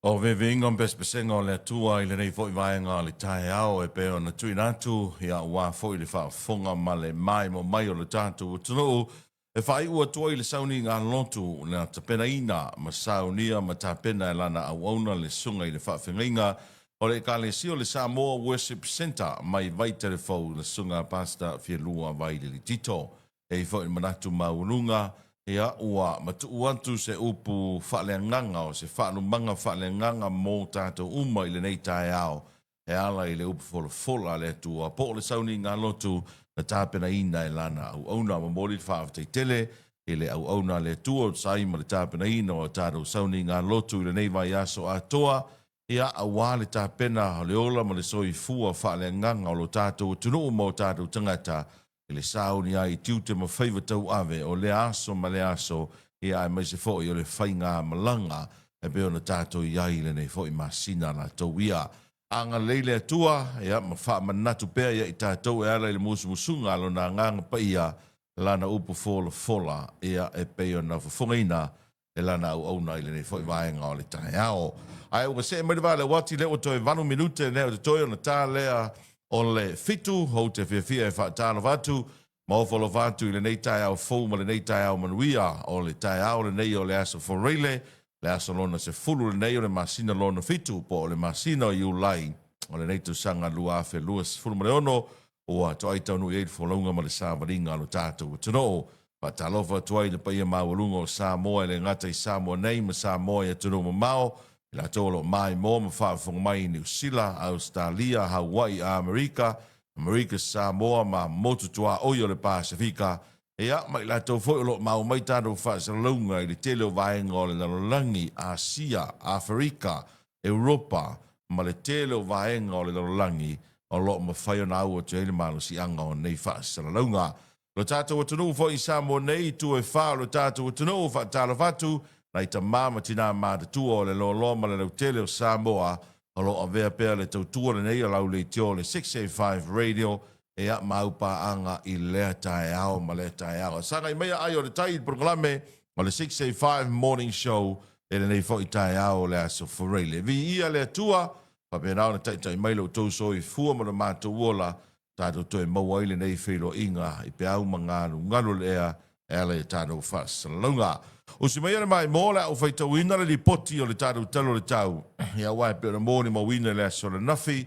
O viiviiga ma pesepesega o le Atua i lenei foi vaega o le taeao e pei ona tuuina atu, ia aua foi le faafofoga ma le maimoa mai o le tatou atunuu e faaiu atu ai le sauniga lotu na tapenaina ma saunia ma tapena e lana auauna le Susuga i le Faafeagaiga o le Ekalesia o le Samoa Worship Centre mai Vaitele-fou, le Susuga Pastor Fielua Vailili Tito. E i ai foi le manatu maualuga, ia, ua matuu atu se upu faaleagaga o se faalumaga faaleagaga mo tatou uma i lenei taeao e ala i le upu folafola a le Atua po o le sauniga lotu na tapenaina e Lana auauna. Momoli le faafetai tele i le auauna a le Atua o tusa ai ma le tapenaina o a tatou sauniga lotu i lenei vaiaso atoa, ia, aua le tapena o le ola ma le soifua faaleagaga o lo tatou atunuu ma o tatou tagata i le sauni ai i tiute ma faiva tauave o lea aso ma lea aso, ia aemaise foi o le faigamalaga e pei ona tatou i ai i lenei foi masina latou ia. Agalelei le Atua, ia, ma faamanatu pea ia i tatou e ala i le musumusuga a Lona Agaga Paia, Lana upu folafola, ia, e pei ona fofogaina e lana auauna i lenei foi vaega o le taeao. Ae ua see mai le vaa i le uati lea ua toe 8 minute lea o totoe ona ta lea o le 7. Ou te fiafia e faatalofa atu ma ofo alofa atu i lenei taeao fou ma lenei taeao manuia. O le taeao lenei o le aso Foreile, le aso lona 10 lenei o le masina lona 7 po o le masina o Iulai o lenei tausaga 2026 ua toai taunuu i ai le folauga ma le savaliga a lo tatou atunuu. Faatalofa atu ai i le paia maualuga o Samoa e le gata i Samoa nei ma Samoa i atunuu mamao, i latou o lo o maimoa ma faafofoga mai i Niu Sila, Ausetalia, Hawaii, Amerika, Amerika Samoa ma motu tuaoi o le Pasefika, ia, ma i latou foi o lo o maua mai tatou faasalalauga i le tele o vaega o le lalolagi, Asia, Aferika, Europa ma le tele o vaega o le lalolagi o lo o mafai ona au atu ai le malosiaga o nei faasalalauga. Lo tatou atunuu foi i Samoa nei, i itu e fa o lo tatou atunuu, faatalofa atu nai tama ma tina matutua o le loaloa ma le lautele o Samoa o lo o avea pea le tautua lenei o lau leitio o le 685 Radio, ia, ma au paaga i lea taeao ma lea taeao. Sagai mai ai o le tai i le polokalame o le 685 Morning Show i lenei foi taeao o le aso Foreile. Viia le Atua, faapena ona taitai mai lo outou soifua ma lo matou ola, tatou toe maua ai lenei feiloaiga i peau ma galugalu o le ea e ala i a tatou faasalalauga. Usi maia le maimoa o le a ou faitauina le lipoti o le tatou Tala o le Tau, ia aua e pei ona molimauina i le aso ananafi,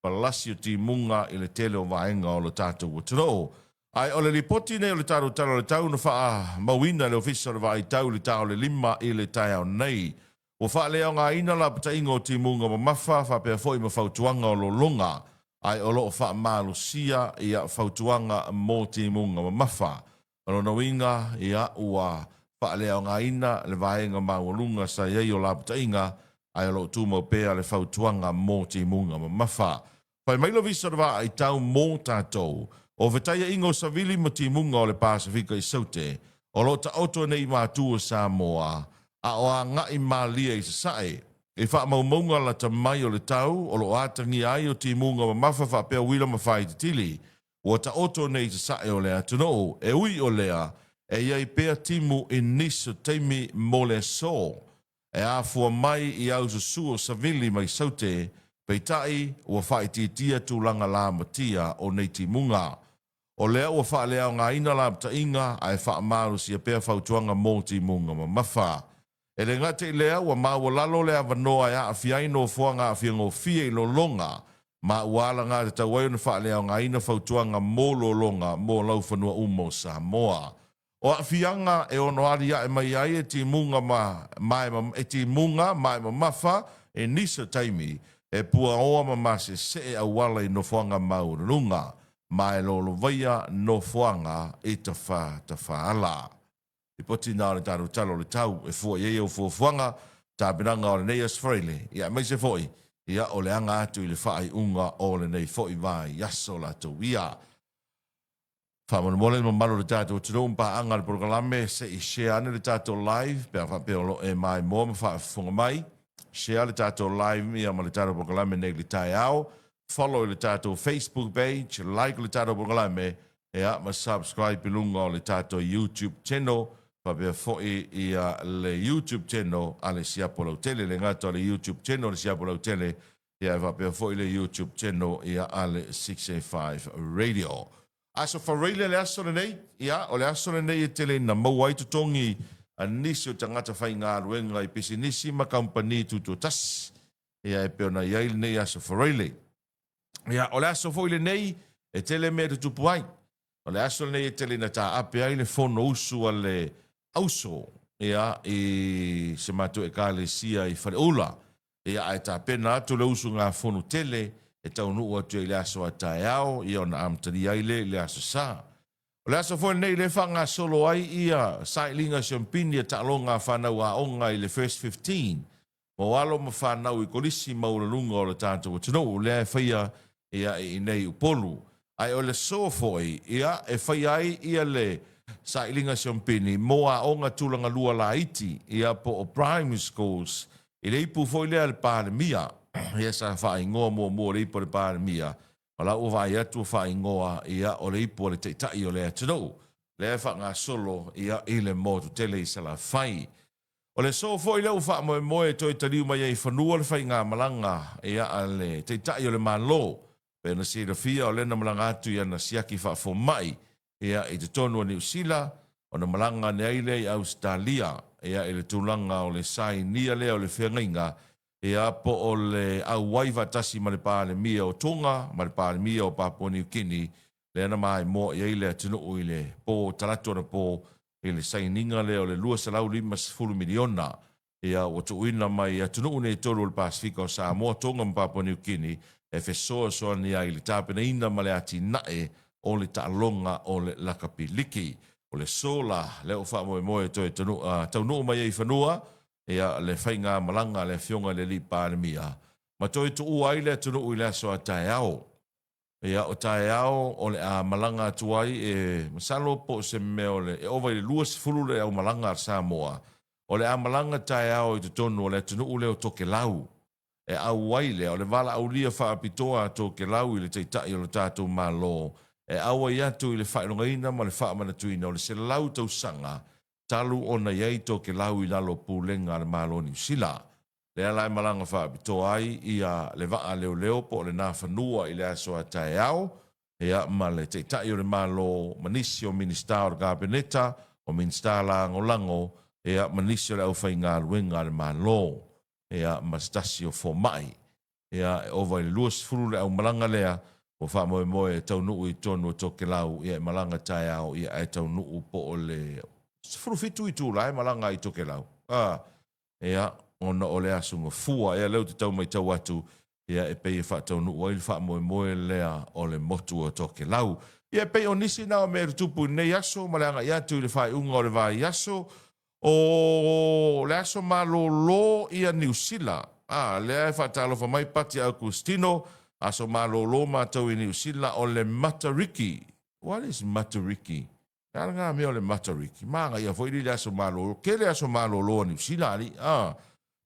palasi o timuga i le tele o vaega o lo tatou atunuu. Ae o le lipoti nei o le tatou Tala o le Tau na faamauina e le Ofisa o le Vaai Tau i le ta o le 5 i le taeao nei. Ua faaleaogaina lapataiga o timuga mamafa faapea foi ma fautuaga o lologa, ae o lo o faamalosia ia fautuaga mo timuga mamafa. O lona uiga, ia, ua faaleaogaina le vaega maualuga sa i ai o lapataiga, ae o lo o tumau pea le fautuaga mo timuga mamafa. Fai mai Lovisa o le vaai tau mo tatou. O fetaiaiga o savili ma timuga o le Pasefika i Saute, o lo o taoto nei i matu o Samoa, a o agai malie i sasae. I faamaumauga lata mai o le tau, o lo o atagia ai o timuga mamafa faapea uila ma faititili, ua taoto nei i sasae o le atunuu. E ui o lea, e i ai pea timu i nisi o taimi mo le aso. E afua mai i aususu o savili mai Saute, peitai ua faaitiitia tulaga lamatia o nei timuga. O lea ua faaleaogaina lapataiga ae faamalosia pea fautuaga mo timuga mamafa. E le gata i lea, ua maualalo le avanoa e aafia ai nofoaga aafiagofie i lologa ma ua alagatatau ai ona faaleaogaina fautuaga mo lologa mo laufanua uma o Samoa. O aafiaga e ono aliae mai ai e timuga ma e timuga ma e mamafa i nisi o taimi, e puaoa ma masesee auala i nofoaga maualuluga, ma e lolovaia nofoaga i tafatafaala. Lipoti na o le tatou Tala o le Tau e fua i ai au fuafuaga, tapenaga o lenei Aso Faraile, ia aemaise foi ia o le aga atu i le faaiuga o lenei foi vaiaso latou ia. Faamolemole le mamalu o le tatou atunuu ma paaga a le polokalame, se i share ane le tatou live pe a faapea o lo o e maimoa ma faafofoga mai. Share le tatou live ia ma le tatou polokalame nei i le taeao. Follow i le tatou Facebook page, like le tatou polokalame, ia ma subscribe i luga o le tatou YouTube channel. faapea foi ia le YouTube channel a le Siapo Lautele. E le gata o le YouTube channel a le Siapo Lautele, ia e faapea foi le YouTube channel ia a le 685 Radio. Aso Faraile le aso lenei, ia o le aso lenei e tele ina maua ai totogi a nisi o tagata faigaluega i pisinisi ma kamupani tutoatasi, ia e pei ona i ai lenei aso Faraile. Ia o le aso foi lenei e tele mea e tutupu ai. O le aso lenei e tele ina taape ai le Fonousu a le Auso ia i se matou Ekalesia i Faleula. Ia ae tapena atu le usugafono tele e taunuu atu ai i le aso a taeao ia ona amatalia ai lea i le Aso Sa. O le aso foi lenei lea e faagasolo ai ia sailiga siampini a taaloga a fanau aoga i le First 15 mo alo ma fanau i kolisi maualuluga o le tatou atunuu lea e faia ia i inei i Upolu. Ae o le aso foi ia e faia ai ia le sailiga siompini mo aoga tulaga lua laiti ia po o primary schools i le ipu foi lea a le Palemia ia sa faaigoa muamua o le ipu a le Palemia o la ua vaai atu ua faaigoa ia o le ipu a le Taitai o le atunuu lea e faagasolo ia i le motu tele i Salafai. O le aso foi lea ua faamoemoe e toe taliu mai ai i fanua le faigamalaga ia a le Taitai o le Malo. Pei ona silafia o lea na malaga atu i ana siaki faafomai ia i totonu o Niu Sila, ona malaga ane ai lea i Ausetalia ia i le tulaga o le sainia lea o le feagaiga ia po o le auai faatasi ma le Palemia o Tonga ma le Palemia o Papua Niu Kini lea na maimoa i ai le atunuu i le po talaatu anapo i le sainiga lea o le $250 miliona ia ua tuuina mai i atunuu nei e tolu o le Pasefika o Samoa, Tonga ma Papua Niu Kini e fesoasoani ai i le tapenaina ma le atinae o le taaloga o le lakapi liki. O le sola lea ua faamoemoe e toe taunuu mai ai i fanua ia le faigamalaga a le Afioga i le Alii Palemia ma toe tuua ai le atunuu i le aso a taeao. Ia, o taeao o le a malaga atu ai e masalo po o se mea o le e ova i le 20 le aumalaga a Samoa, o le a malaga taeao i totonu o le atunuu lea o Tokelau. E auai lea, o le valaaulia faapitoa a Tokelau i le Taitai o le tatou Malo, e auai atu i le faailogaina ma le faamanatuina o le 100 tausaga talu ona i ai Tokelau i lalo o pulega a le Malo o Niu Sila. Lea la e malaga faapitoa ai ia le vaa leoleo po o le Nafanua i le aso a taeao, ia ma le Taitai o le Malo ma nisi o Minisita o le Kapeneta, o Minisita Lagolago, ia ma nisi o le aufaigaluega a le Malo, ia ma se tasi o fomai. Ia e ova i le 20 le aumalaga lea ua faamoemoe e taunuu i totonu o Tokelau, ia e malaga taeao, ia ae taunuu po o le 17 itula e malaga ai i Tokelau. A, Ia, ona o le aso gafua, ea lea ou te tau matau atu, ia e pei e faataunuu ai le faamoemoe lea o le motu o Tokelau. Ia e pei o nisi na o mea e tutupu i lenei aso ma le agai atu i le faaiuga o le vaiaso, o le aso malolo ia Niu Sila. A, lea e faatalofa mai Pati Augustino, aso malolo matou i Niu Sila o le Matariki. What is Matariki? E ala ngā mea o le Matariki. Māngaia foi li le aso malolo. Tele aso malolo a Niu Sila alii. Ah.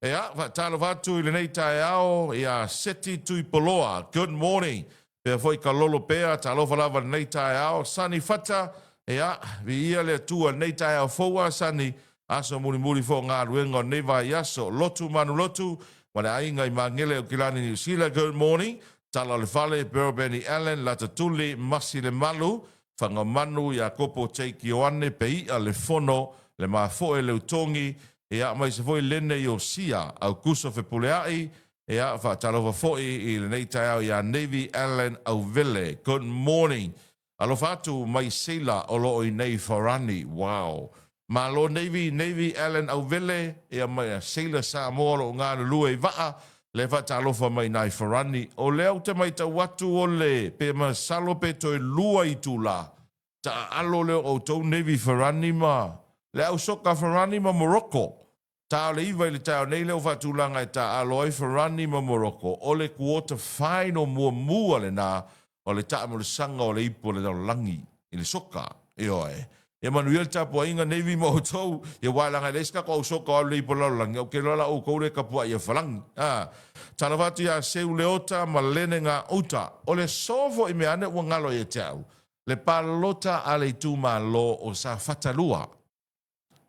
Ea, faatalofa atu i lenei taeao ia Seti Tuipoloa. Good morning. Pea foi ka lolo pea, talofa lava lenei taeao. Sani Fata, ea, viia le Atua lenei taeao fou a Sani. Aso mulimuli fo galuega o lenei vaiaso. Lotu manu lotu, ma le aiga i Magele o Kilani Niu Sila. Good morning. Tala o le fale, Beryl Benny Allen, Latatuli, Masi le Malu, Fagamanu, Iakopo Jake Ioane, Pei'a le Fono, Le Mafoe Leutogi, ia, aemaise foi Lene Iosia, Aukuso Fepulea'i, ia, faatalofa foi i lenei taeao ia Navy Allan Auvele. Good morning. Alofa atu mai Seila o lo o i nei Farani. Wow. Malo Navy, Navy Allan Auvele, ia mai a Sailor Samoa o lo o galulue i vaa, lea faatalofa mai nai Farani. O lea ou te maitau atu o le, pe masalo pe toe lua itula, taaalo lea o outou Navy Farani ma le au soka Farani ma Morocco. Ta o le 9 i le taeao nei lea ua faatulaga e taaalo ai Farani ma Morocco. O le quarter final muamua lena o le taamolosaga o le ipu o le lalolagi i le soka. Ioe. Ia manuia le tapuaiga Navy ma outou, ia aua leaga e leai se tatou au soka o alu i le ipu o le lalolagi, ou te iloa la outou lea e tapuai ia Falagi. A. Talofa atu ia Seu Leota ma Lene Gauta. O le aso foi mea ane ua galo ia te au, le palota a le itumalo o Safata 2.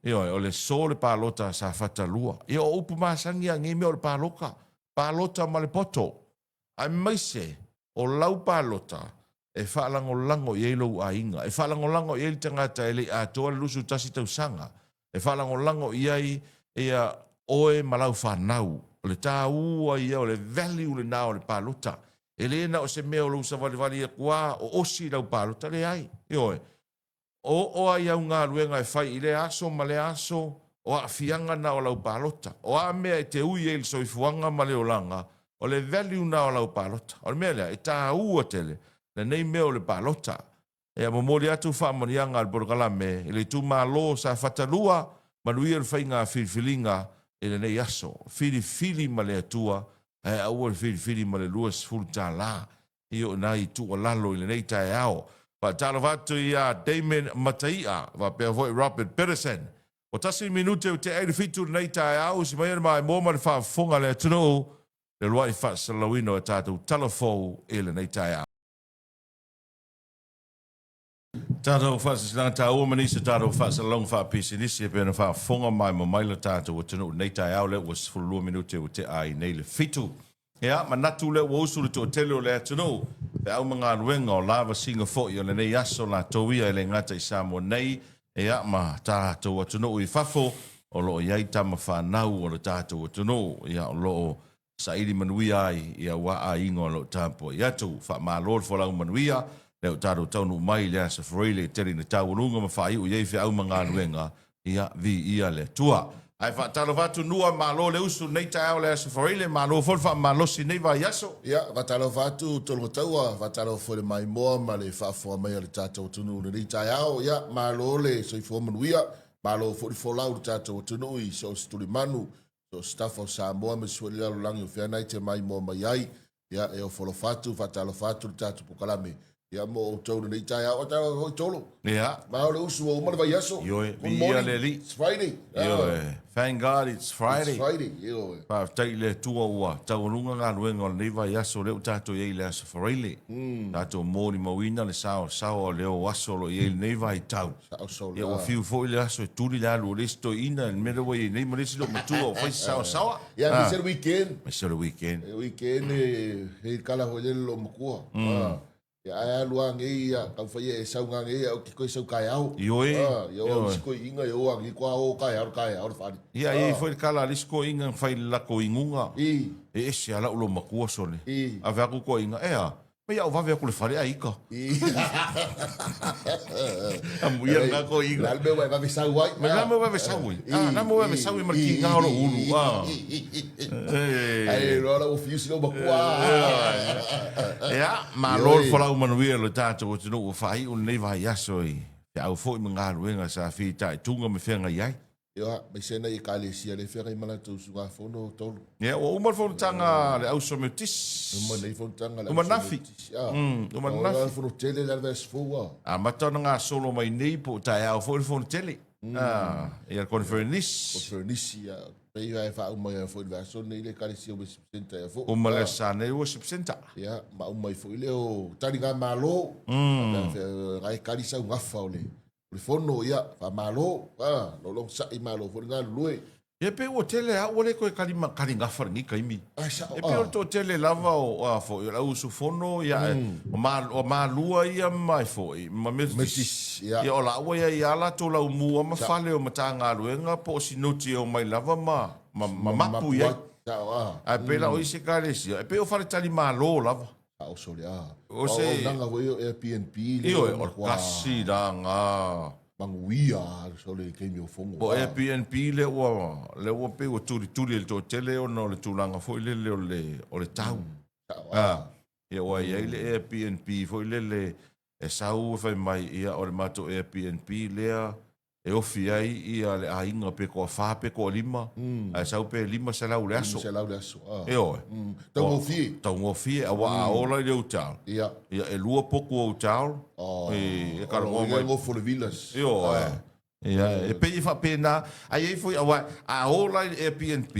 Ioe, o le so le palota a Safata 2. Ia o upu masani a nei mea o le paloka, palota ma le poto. Aemaise o lau palota e faalagolago i ai lou aiga, e faalagolago i ai le tagata e le i atoa le 21 tausaga, e faalagolago i ai ia oe ma lau fanau. O le taua ia, o le value lena o le palota. E le na o se mea o lou savalivali atu lava o osi lau palota, leai. Ioe. O oo ai au galuega e fai i lea aso ma lea aso, o aafiaga na o lau palota. O a mea e te ui ai i le soifuaga ma le olaga, o le value na o lau palota. O le mea lea, e taua tele lenei mea o le palota. Ia momoli atu faamanuiaga a le polokalame i le itumalo o Safata 2, manuia le faiga filifiliga i lenei aso. Filifili ma le Atua, ae aua le filifili ma le 20 tala. I o nai tuualalo i lenei taeao. Faatalofa atu ia Damon Mataia faapea foi Robert Peterson. Ua tasi le minute ua tea ai le fitu i lenei taeao, usi mai le maimoa ma le faafofoga a le atunuu le uluai faasalalauina o a tatou tala fou i lenei taeao. Tatou faasilasilaga taua ma nisi o tatou faasalalauga faapisinisi e pei ona faafofoga maimoa mai lo tatou atunuu i lenei taeao lea ua 12 minute ua tea ai nei le fitu. Ia, manatu lea ua usu le toatele o le atunuu, feau ma galuega o lavasiga foi o lenei aso latou ia e le gata i Samoa nei, ia ma tatou atunuu i fafo, o lo o i ai tama fanau o le tatou atunuu, ia o lo o saili manuia ai ia ua aiga o lo o tapuai atu. Faamalo le folau manuia, lea ua tatou taunuu mai i le Aso Faraile e tele ina taualuga ma faaiu i ai feau ma galuega, ia viia le Atua. Ae faatalofa atu Nua, malo le usu i lenei taeao i le Aso Faraile, malo foi le faamalosi i lenei vaiaso. Ia, faatalofa atu Tologataua, faatalofa foi i le maimoa ma le faafofoga mai a le tatou atunuu i lenei taeao. Ia, malo le soifua manuia, malo foi le folau i le tatou atunuu i so o se tulimanu, so o se tafa o Samoa aemaise foi le lalolagi o fea na e te maimoa mai ai. Ia, e ofo alofa atu, faatalofa atu le tatou polokalame ia mo outou i lenei taeao. Faatalofa foi Tolo. Ia. Malo le usu ua uma le vaiaso. Ioe, Good viia morning. le Alii. It's Friday. Ioe. Thank God it's Friday. It's Friday. Ioe. Faafetai i le Atua ua taualuga galuega o lenei vaiaso lea ua tatou i ai i le Aso Faraile. Tatou molimauina le saosaoa o le o aso o lo o i ai i lenei vaitau. Saosaola. Ia ua fiu foi le aso e tuli le alu o le isi toeaina i le mea lea ua i ai nei ma le isi loomatua ua fai se saosaoa. Ia, aemaise le weekend. Aemaise le weekend. Le weekend e he kala foi lele loomatua. Ia ae alu a nei ia tau fai e sau nga nei ia o ke koe sau kaeao. Ioe. Ia o isi koiinga ia o a nei koa o kaeao le kaeao le fale. Ia e i ai foi le kala a le isi koiinga na fai i le lako iguga. I. E ese a lau loomatua sole. I. Ave aku koiinga, ea, Mai au vave aku le fale a ika. Amuia lena koiinga. La le mea ua e vave sau ai. Ma la mea ua e vave sau ai. Ah, la mea ua e vave sau ai ma le kiga o lou ulu. Ah. Ai loa la ua fiusi lau makua. Ia, malo le folau manuia i lo tatou atunuu ua faaiu lenei vaiaso i feau foi ma galuega sa fitaituga ma feagai ai. Ia, aemaise nai Ekalesia lea e feagai ma latou usugafono, Tolu. Ia, ua uma le fonotaga a le Auso Metotisi. Uma nei fonotaga a le Uma Auso nafi. Metotisi. Ah. Uma Ua nafi. le fono tele le vaiaso fou, ah. Amata ona gasolo mai nei po o taeao foi le fono tele. Ah, ia le conference. Conference, ia. Pei lava e faauma ai foi i le vaiaso lenei le Ekalesia Worship Centre ia foi. Uma le Aso Sa nei Worship Centre. Ia, ma uma ai foi lea o taligamalo. Mm. Ai kali sau gafa o le O le fono, ia, faamalo, a, logo sa'i malo foi le galulue. Ia pei ua tele a ua le toe kali ma kali gafa lenei taimi. Ai sa'o, E pei o le toatele lava o a foi o le au usufono ia o ma o malua ia ma e foi ma Methodist. Methodist, ia. Ia o laua ia i a latou laumua ma fale o Matagaluega po o sinoti e omai lava ma ma ma mapu i ai. Sa'o, a. Ae pei la o isi ekalesia e pei o faletalimalo lava. A o sole a. O se. Auaunaga foi o Airbnb le. Ioe, o le tasi la ga. Manuia sole i taimi o fono. O Airbnb lea ua lea ua pei ua tulituli e le toatele ona o le tulaga foi lele o le o le tau. A. Ia ua i ai le Airbnb foi lele e sau e fai mai ia o le matou Airbnb lea e ofi ai ia le aiga pe toafa pe toalima, ae sau pe 500 le aso. 500 le aso, a. Ioe. Taugofie. Taugofie, aua a ola i le hotel, Ia. ia e lua potu hotel, e talanoa mai. Ia nofo le villas. Ioe. Ia, e pei e faapena, ae i ai foi, aua a ola i le Airbnb,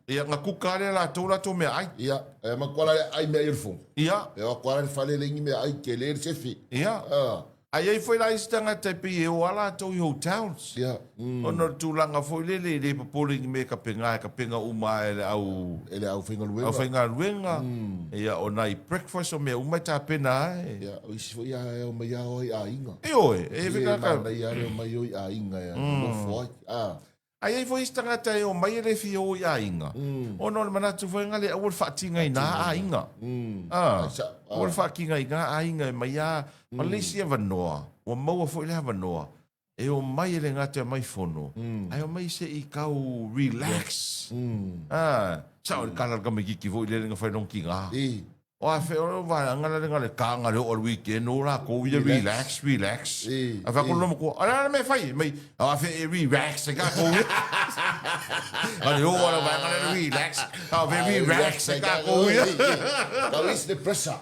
ia na kuka lava lea e latou latou meaai. Ia, e matua la le ai meaai o le fono. Ia. E o atu lava le fale leai ni meaai, tele le sefe. Ia. Ae i ai foi la isi tagata e pei e o lava latou i hotels. Ia. Ona o le tulaga foi lele e le popole i ni mea e kapena, e kapena uma lava e le au... E le aufaigaluega. Aufaigaluega. Ia, o nai breakfast o mea uma e tapena lava e... Ia, o isi foi e omai lava o i aiga. Ioe, e E manaia lava le omai o i aiga e nofo ai. A. Ae i ai foi isi tagata e omai e le fia o i aiga, ona o le manatu foi lea aua le faatigaina aiga. Aua le faatigaina aiga e mai lava. Ma le isi avanoa, ua maua foi le avanoa, e omai e le gata e omai fono, ae omai se i tau relax. Sao i le tala a le tamaititi foi lele na fai lona tina. O a fe o vaega la le tanga le o le weekend o la ko ia relax relax. A fa ko lo mo ko ala le me fai mai a fe e relax ka ko. A le o ala vaega le relax. A fe relax ka ko ia. Ka is the pressure.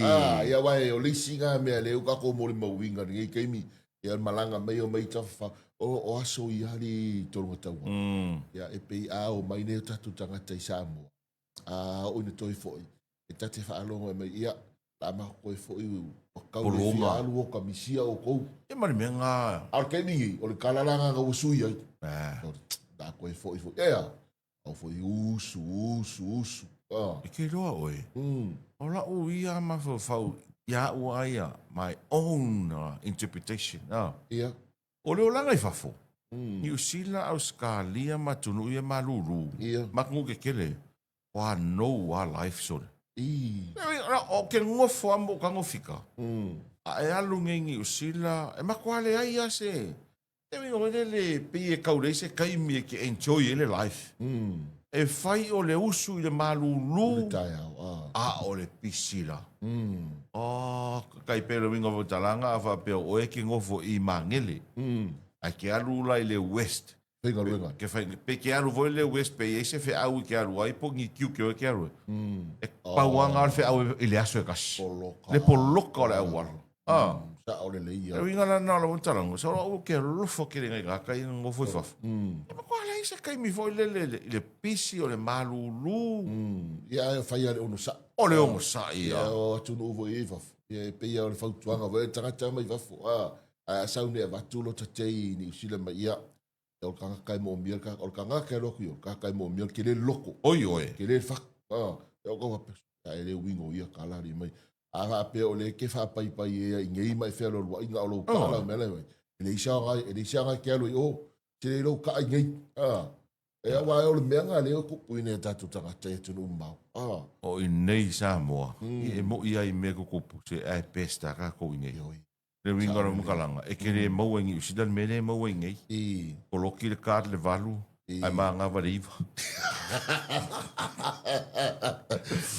Ah ia wai o le isi nga mea le uka ko mo le mauinga ni keimi. Ia malanga mai o mai tafa o o aso i ali tolonga taua. Ia e pei a o mai nei o tatu tangata i Samoa. A o ina toe foi, e ta te faalogo e mai, ia, la ma koe foi ua kau le fia alu o kamisia o kou. E ma le mea ngā. A o le taimi nei, o le kala la ngā ua sui ai. La koe foi foi, ea, au foi usu, usu, usu. E ke loa oe, o lau ia mafaufau ia au a ia, my own interpretation. Ia. O le olaga i fafo, Niu Sila, Ausekalia ma atunuu ia malulu, ma atunuu kekele, ua nou a life sole. O ke nofo a mo ka gofika, a e alu nei Niu Sila, e matua leai a se, e uiga foi lele, pei e tau leai se taimi e ke enjoy ai le life. E fai o le usu i le malulu, a o le pisi la. Oh, kai pea le uiga o talaga a faapea o oe ke nofo i Magele. Ae ke alu la i le west. Faigaluega. Ke fai, pe ke alu foi le west pe i ai se feau i ke alu ai po ni tiute oe ke alu ai. E pauanga o le feau i le aso e kasi. Poloka. Le poloka o le auala. Ah. Sao lelei ia. Le uiga lana o lau talaga, so au ke alofa tele ngai gaka i nofo i fafo. E matua leai se taimi foi lele i le pisi o le malulu. Ia ae fai lava le onosai. O le onosai ia. Ia o atunuu foi i fafo. Ia e pei lava o le fautuaga foi le tagata mai fafo. A, ae a sau nei avatu lota tei i Niu Sila mai ia, o le tagata e moomia le o le tagata e alu atu i o, le tagata e moomia le tele le loto. Oi oe. Tele le fatu. A, ia o kau faapea, ae le uiga o ia tala alii mai. A faapea o lea e te faapaipai ea i nei ma e fealualuai na o lou kaa lau mea la e fai. E leai se aoga, e leai se aoga e te alu ai i o. Se leai lou kaa i nei. A, e aua o le mea na lea e tupu i nai o tatou tagata i atunuu mamao. A. O i nei i Samoa, e moi ai i mea tutupu se ae pesta kakou i nei. Le uiga o le makalaga, e te le maua i Niu Sila le mea lea e maua i nei. Koloki le card le valu, ae magava le iva.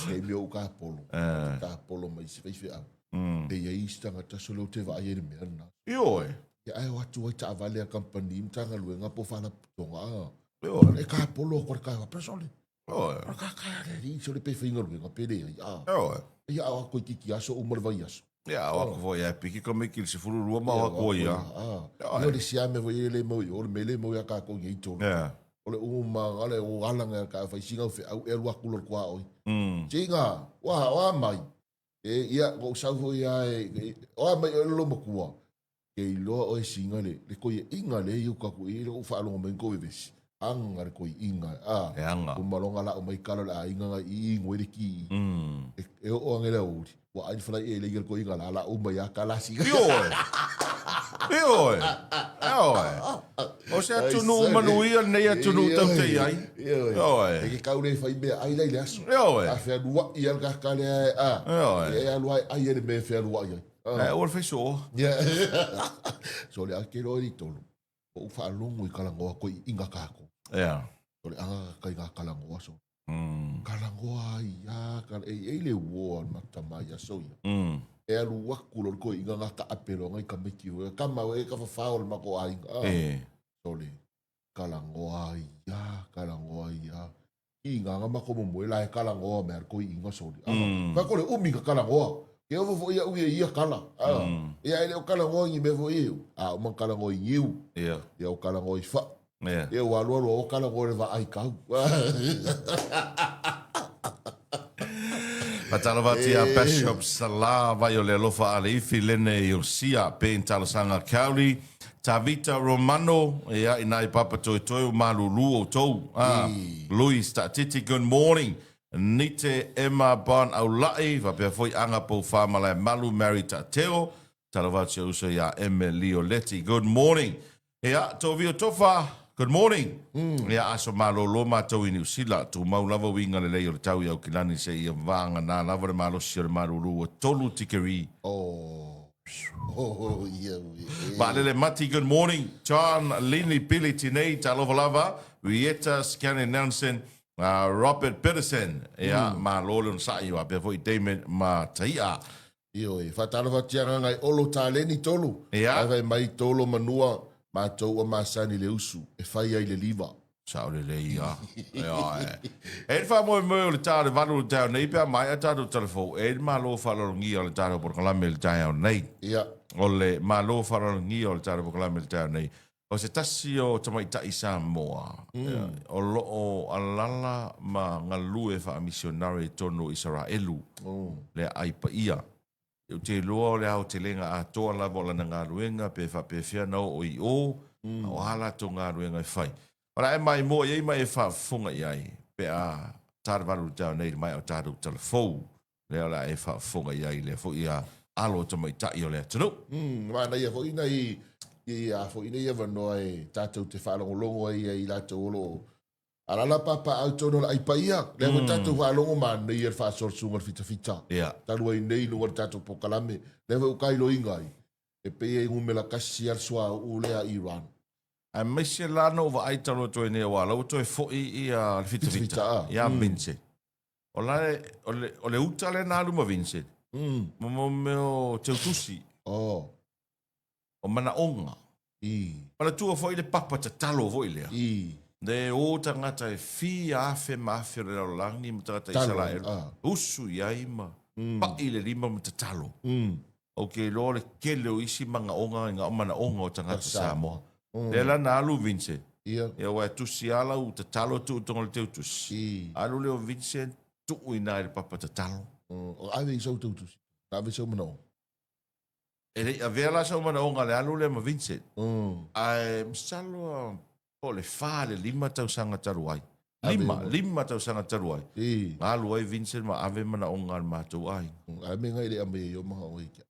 Taimi o ou tapolo, ou te tapolo mai isi faifeau. E i ai isi tagata sole ou te vaai ai i le mea lena. Ioe. Ia ae o atu ai taavale a kamupani, Matagaluega po o Faalapotopotoga. Ioe. E tapolo atu le taeao faapea sole. Ioe. O le kaka le alii sole pe faigaluega pe leai. Ioe. Ia a o atu toeitiiti aso uma le vaiaso. Ia a o atu foi ae piki tamaiti i le 12 ma o atu ai lava. Ia o le isi lava mea foi e le mau i o, le mea le mau ia tatou i nei tolu. O le uma o le o ala ngai ka fai singa o feau e alu atu loa i le tuaoi. Singa, ua o a mai. E ia, ua ou sau foi lava e, o a mai oe le lolomatua. Ke iloa oe singa le, le koiaʻiga lea i uka aku i ai lou faalogo mai kou vevesi. Aga le koiaʻiga, a. E aga. Uma loa nga la'o mai kala o le aiga nga i inu ai le ki. E, e oo age le aoauli, ua ai le falai e leia le koiaʻiga la, la'o uma ia kala singa. Ioe! Ioe! Ioe! O se atunuu manuia lenei atunuu tau te i ai. Ioe. Ioe. E ke kau le fai mea ai la i le aso. Ioe. A fealuaʻi a le kaka lea e, a. Ioe. E alu ai ai e le mea e fealuaʻi ai. Ae aua le fai soo. So le ake loa i tolu. O u faalogo i kalangoa koe i inga kako. Yeah. O le anga kai ngā kalangoa so. Kalangoa ai a, kala, e, e le uoa mata mai a so ia. E alu aku lo koe inga ngā ka apelo ngai ka meki hoi. Ka mau e ka whawhao le mako a inga. E. So le kalangoa ai a, kalangoa ai a. I ngā ngā mako momoe la e kalangoa mea koi inga soli. Ka kore umi ka kalangoa. Ke ovo fo ia ui e ia kala. Ia ele o kalangoa ngi me fo iu. A o man kalangoa i ngiu. Ia. Ia o kalangoa i fa. Ia. Ia o alu alu o kalangoa le va ai kau. Faatalofa atu ia Bishop Sala vai o le alofa a le ifi lene Iosia Ben Talosaga Kauli Tavita Romano ia ina i papa toetoe o malulu outou a Louis Taatiti good morning Nite Emma Bon Aulai faapea foi Aga Poufa Malaemalu Mary Taateo Talofa atu si ou uso ia Eme Lioleti good morning Ia, Tovio Tofa, good morning. Ia, aso malolo matou i Niu Sila. Tumau lava uiga lelei o le tau i Aukilani seia vagana lava le malosi o le malulu ua 3 tikeri. Vaalele Mati, good morning. John Lini Billy Tinei, talofa lava. Rieta Scanlon Nelson, Robert Biddison, ia, malo le onosai, faapea foi Damon Mataia. Ioe, faatalofa atu ia Gagae Olo Taleni Tolu, Ia. Ae fai mai Tolo Manua, matou ua masani le usu e fai ai le liva. Sao lelei ia. Ioe. E le faamoemoe o le ta o le valu o le taeao nei pe a maea tatou talafou, e i ai le malo faaaloalogia o le tatou polokalame i le taeao nei. Ia. O le malo faaaloalogia o le tatou polokalame i le taeao nei, o se tasi o tamaitai Samoa o lo o alala ma galue faamisionare i totonu o Isaraelu, le aai paia. Ou te iloa o le aotelega atoa lava o lana galuega pe faapefea ona oo i o, a o a latou galuega e fai. O le a e maimoa i ai ma e faafofoga i ai pe a ta le valu i le taeao nei i le maea o tatou tala fou. Lea o le a e faafofoga i ai i lea foi alo tamaitai o le atunuu. Manaia foi nai i a foi nei avanoa e tatou te faalogologo ai ia i latou o lo o alaala papaaao i totonu o le ai paia. Lea foi tatou faalogo manaia le faasoa o le susuga i le fitafita. Talu ai nei i luga o le tatou polokalame. Lea foi ua kailoina ai, e pei e numera tasi lava le suauu lea a Iran. Aemaise la na ou vaai talu atu ai nei aua o la ua toe foi ia le fitafita ia Vincent. O la e, o le, o le uta lea na alu ma Vincent, ma mo mea o teutusi. O manaoga. Manatua foi le papa tatalo foi lea. Le o tagata e fia afe ma afe o le lalolagi ma tagata Isaraelu, usu i ai ma pai le lima ma tatalo. Ou te iloa o le tele o isi manaoga i na manaoga o tagata Samoa. Lea la na alu Vincent. Ia. Ia aua e tusi lava lau tatalo tuu i totonu o le teutusi. Alu lea o Vincent tuu i ina i le papa tatalo. O ave i sau teutusi. Na ave sau manaoga. E le i avea la sau manaoga i le alu lea ma Vincent. Ae masalo po o le fa le lima tausaga talu ai. Lima, lima tausaga talu ai. Na alu ai Vincent ma ave manaoga a le matou aiga. A me ngai le ame i o manaoga i kia.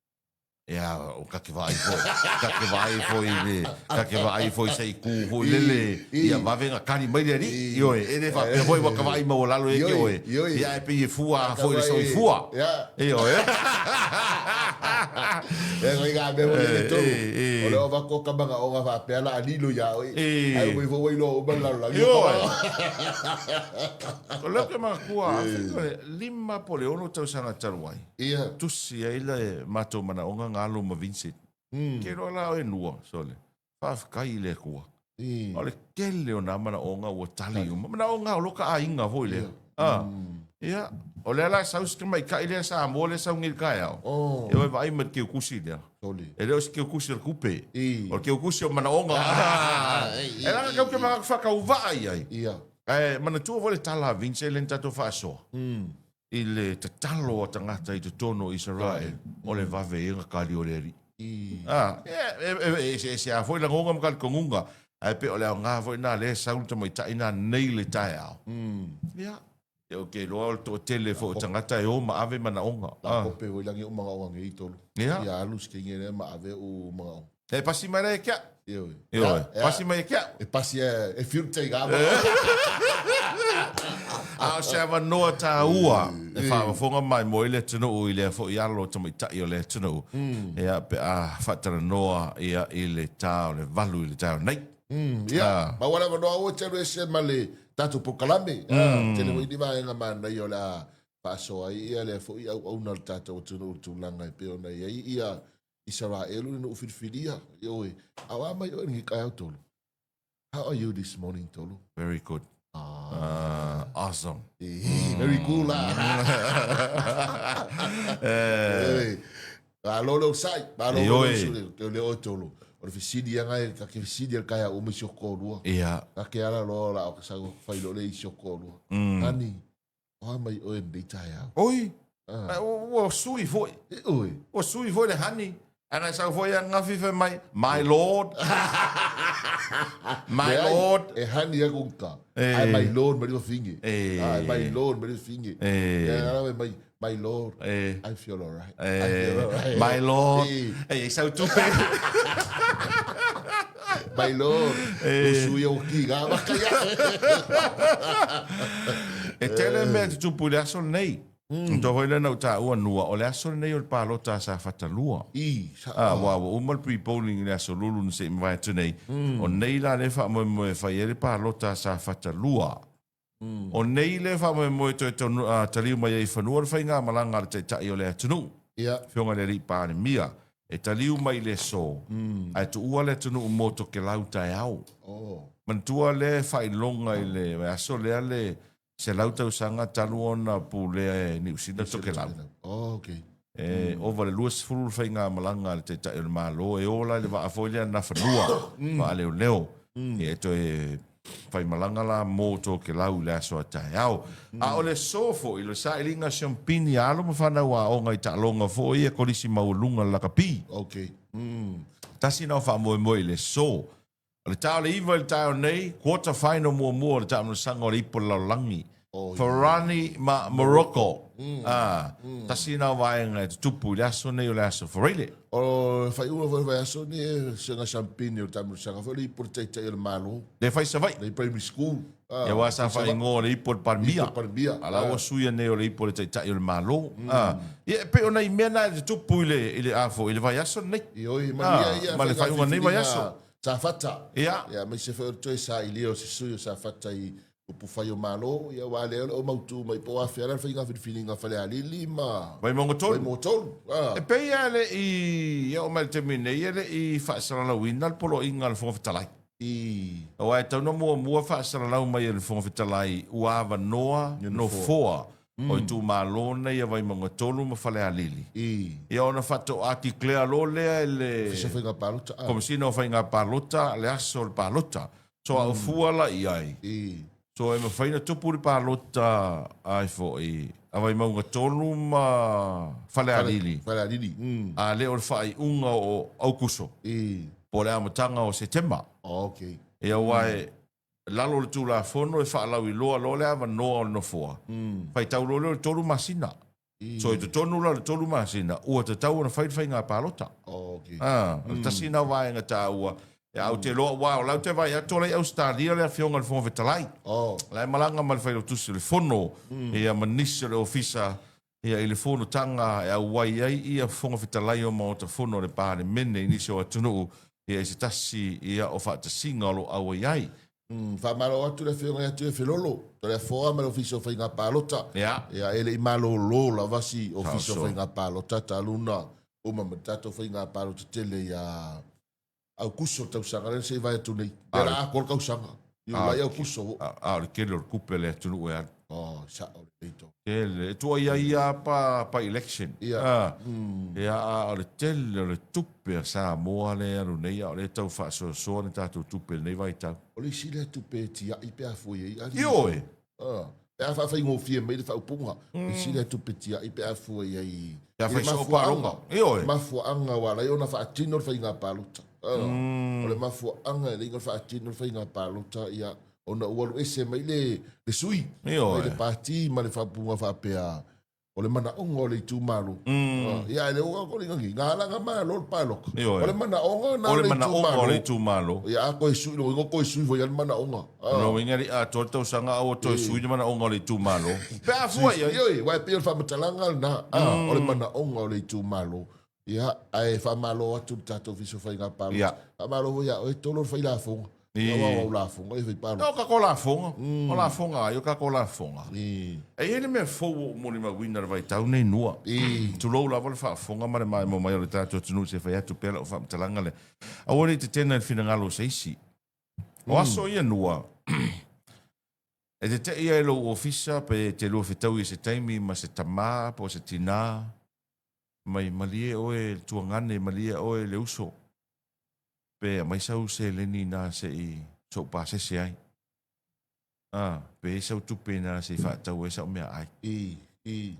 Ia, o ka te vaai foi, ka te vaai foi i le, ka te vaai foi se i kū foi lele, ia vave na kali mai le alii, ioe, e le faapea foi ua ka vaai maualalo ia te oe, ia ae pei e fua foi i le soifua. Ioe. E ngoi ngā mea mo le tolu. O le ova ko ka manaoga faapea la a lilo iā oe. Ai ua ifo ua iloa uma le lalolagi. Ioe. O lea ou te manatua, 5 po o le 6 tausaga talu ai. Ia. Tusi ai le matou manaoga na alu ma Vincent. Ke iloa la oe nua, sole. Faafetai i le Atua. O le tele o nā manaoga ua tali uma. Manaoga o lo ka aiga foi lea. Ah. Ia, o lea la sau si tamaitai lea Samoa lea sau nei i le taeao. E o e vaai ma le keukusi lea. E le o se keukusi o le tupe. O le keukusi o manaoga. E leaga tatou te manatu faatauvaa i ai. Ae manatua foi le tala a Vince lea na tatou faasoa. I le tatalo a tagata i totonu o Isarael, o le vave ia na kali o le Alii. A, e eseese lava foi lagona ma talitonuga, ae pei o le aoga foi lena lea e sau le tamaitai lena nei i le taeao. Ia, ou te iloa o le toatele foi o tagata e o ma ave manaoga. A kope foi lagi o manaoga nei tolu. Ia. Ia alu se kenge lea ma ave o manaoga. E pasi mai la e ke au. Ioe. Ioe. Pasi mai e ke au. E pasi e, e filter i ngā A o se avanoa tāua e faafofoga mai mo i le atunuu i lea foi alo o tamaitai o le atunuu. Ia, pe a faatalanoa ia i le ta o le valu i le taeao nei. Ia, maua le avanoa aua e te alu ese ma le tatou polokalame. Tele foi ni vaega manaia o le a faasoa ai ia lea foi auauna a le tatou atunuu i le tulaga e pei ona i ai ia Isaraelu le nuu filifilia, ioe, a o a mai oe i lenei taeao Tolu? How are you this morning Tolu? Very good. Ah. Awesome. Very cool la. Eh. Malo le osai, malo le usule, te le oe Tolu. O le fesili ia ngai, ka ke fesili al kai a umi si o kōrua. Ia. Ka ke ala loa la o ka sau whai lo le i si o kōrua. Honey, o a mai oe i lenei taeao? Oi! Ah. Ua sui foi. Ua sui foi le honey. Ana e sau foi angafi fai mai, my lord. My lord. E honey aku uta. Ai my lord ma finge. Ai my lord ma finge. E mai my lord. I feel alright. I feel alright. My lord. E sau tupe. My lord. Usu ia o ki ga waka ia. E tele mea te tupu i le aso lenei. Mm. Toa foi lena u taua nua, o le aso lenei o le palota a Safata 2. I, sa, ah, ua, ua uma le pre-polling i le aso lulu na se i mavae atu nei. Mm. O nei la le faamoemoe e fai ai le palota a Safata 2. Mm. O nei le faamoemoe toe tonu, uh, taliu mai ai i fanua le faigamalaga a le taitai o le atunuu. Yeah. Afioga i le Alii Palemia, e taliu mai i le aso, mm. ae tuua le atunuu mo Tokelau taeao. Oh. Manatua le faailoga i le aso lea le 100 tausaga talu ona pulea e Niu Sila Tokelau. Oh, okay. E ova le 20 le faigamalaga a le Taitai o le Malo e o la i le vaa foi lea Nafanua, vaaleoleo. E toe faimalaga la mo Tokelau i le aso a taeao. A o le aso foi, le sailiga siompini a alo ma fanau aoga i taaloga foi ia kolisi maualuga le lakapi. Okay. Tasi na o faamoemoe i le aso. O le ta o le 9 i le taeao nei, quarter final muamua o le taamilosaga o le Ipu o le Lalolagi. Oh, Farani ma Morocco. Ah, tasi lena o vaega e tutupu i le aso nei o le aso Faraile. O le faaiuga foi o le vaiaso nei e sega champagne o le taamilosaga foi o le Ipu o le Taitai o le Malo. Le fai Savaii. Le primary school. Ah, Ia aua sa faaigoa o le Ipu o le Palemia. Ipu o le Palemia. A la ua suia nei o le Ipu o le Taitai o le Malo. Ah, ia e pei o nai mea na e tutupu i le i le a foi i le vaiaso lenei. Ioe, manuia ia. Ma le faaiuga o lenei vaiaso. Safata. Ia. Ia, aemaise foi o le toe sailia o se sui o Safata i upufai o Malo, ia aua lea o lo o mautu mai po o afea la le faiga filifiliga a Falealili ma Vaimauga 3. Vaimauga 3. Ah. E pei lava e le i, ia oo mai i le taimi nei, e le i faasalalauina le poloaiga a le Fofoga Fetalai. I. Aua e tatau ona muamua faasalalau mai e le Fofoga Fetalai ua avanoa nofoa o itumalo nei a Vaimauga 3 ma Falealili. I. Ia ona faatoa declare loa lea e le Ofisa o Faiga Palota. Ah. Komesina o Faiga Palota le aso o le palota. So a o fua la i ai. I. So e mafai ona tupu le palota ai foi a Vaimauga 3 ma Falealili. Falealili. Mm. A le o le faaiuga o Aukuso. I. Po o le amataga o Setema. Oh, okay. Ia aua e lalo o le Tulafono e faalauiloa loa le avanoa o le nofoa, faitau loa lea o le tolu masina. So i totonu la o le tolu masina, ua tatau ona fai le faiga palota. Ah, o le tasi lena o vaega taua. Ia, ou te iloa, aua o la ou te vaai atu o la i Ausetalia le Afioga i le Fofoga Fetalai. La e malaga ma le Failautusi o le Fono, ia ma nisi o le Ofisa ia i le fonotaga e auai ai ia Fofoga Fetalai o Maota Fono o le Palemene i nisi o atunuu ia i se tasi ia o faatasiga o lo o auai ai. Faamalo atu le Afioga ia Tuiafelolo, Toleafoa ma le Ofisa o Faiga Palota. Ia. Ia, e le i malolo lava si Ofisa o Faiga Palota talu ona uma ma le tatou Faiga Palota tele ia Aukuso le tausaga lea na se i vae atu nei. Lea la atoa le tausaga. Iulai Aukuso. A o le tele o le tupe a le atunuu e alu. Oh, sao lelei to. Tele. E tuai ai lava pa, pa election. Ia. Ia, a o le tele o le tupe a Samoa lea e alu nei, a o lea e tau faasoasoa ni tatou tupe i lenei vaitau. O le isi lea tupe e tiai pe a fua i ai. Ioe! Pe a faafaigofie mai le faaupuga, mm. isi lea tupe tiai pe a fua i ai Pe a fai soo palota. Ioe. Mafuaanga ua ala ai ona faatino le faiga palota. Mm. O le mafuaanga e ala ai ona faatino le faiga palota, ia, ona ua alu ese mai le, le sui, Ioe. mai le pati ma le faaupuga faapea, O le manaoga o le itumalo. Ia, e le o ko linga nga ala nga malo le palota. Ioe. O le manaoga na O le le manaoga o le itumalo. itumalo. Ia, a koe sui, lo ingo koe sui foi le manaoga. Lona uiga le atoa le tausaga a ua toe sui le manaoga o le itumalo. Pe a fua i ai. Ioe, aua e pei o le faamatalaga lena, o le manaoga o le itumalo. Ia, ae faamalo atu le tatou Ofisa o Faiga Palota. Ia. Faamalo foi ia oe Tolo le fai lafoga. I. Aua o au lafoga, e fai palota. O kako lafoga. O lafoga ai, o kako lafoga. I. E i ai le mea fou ua ou molimauina i le vaitau nei nua. I. Tulou lava le faafofoga ma le maimoa mai o le tatou atunuu se i fai atu pea lau faamatalaga lea. Aua ne i tetena i le finagalo o se isi. O aso ia nua, e tete'i ai lou ofisa pe te lua fetaui i se taimi ma se tamā po o se tinā, mai malie oe le tuagane, malie oe le uso, pe aumai sau seleni ina se i sou pasese ai. A, pe i ai sau tupe ina se i faatau ai sau meaai. I, i.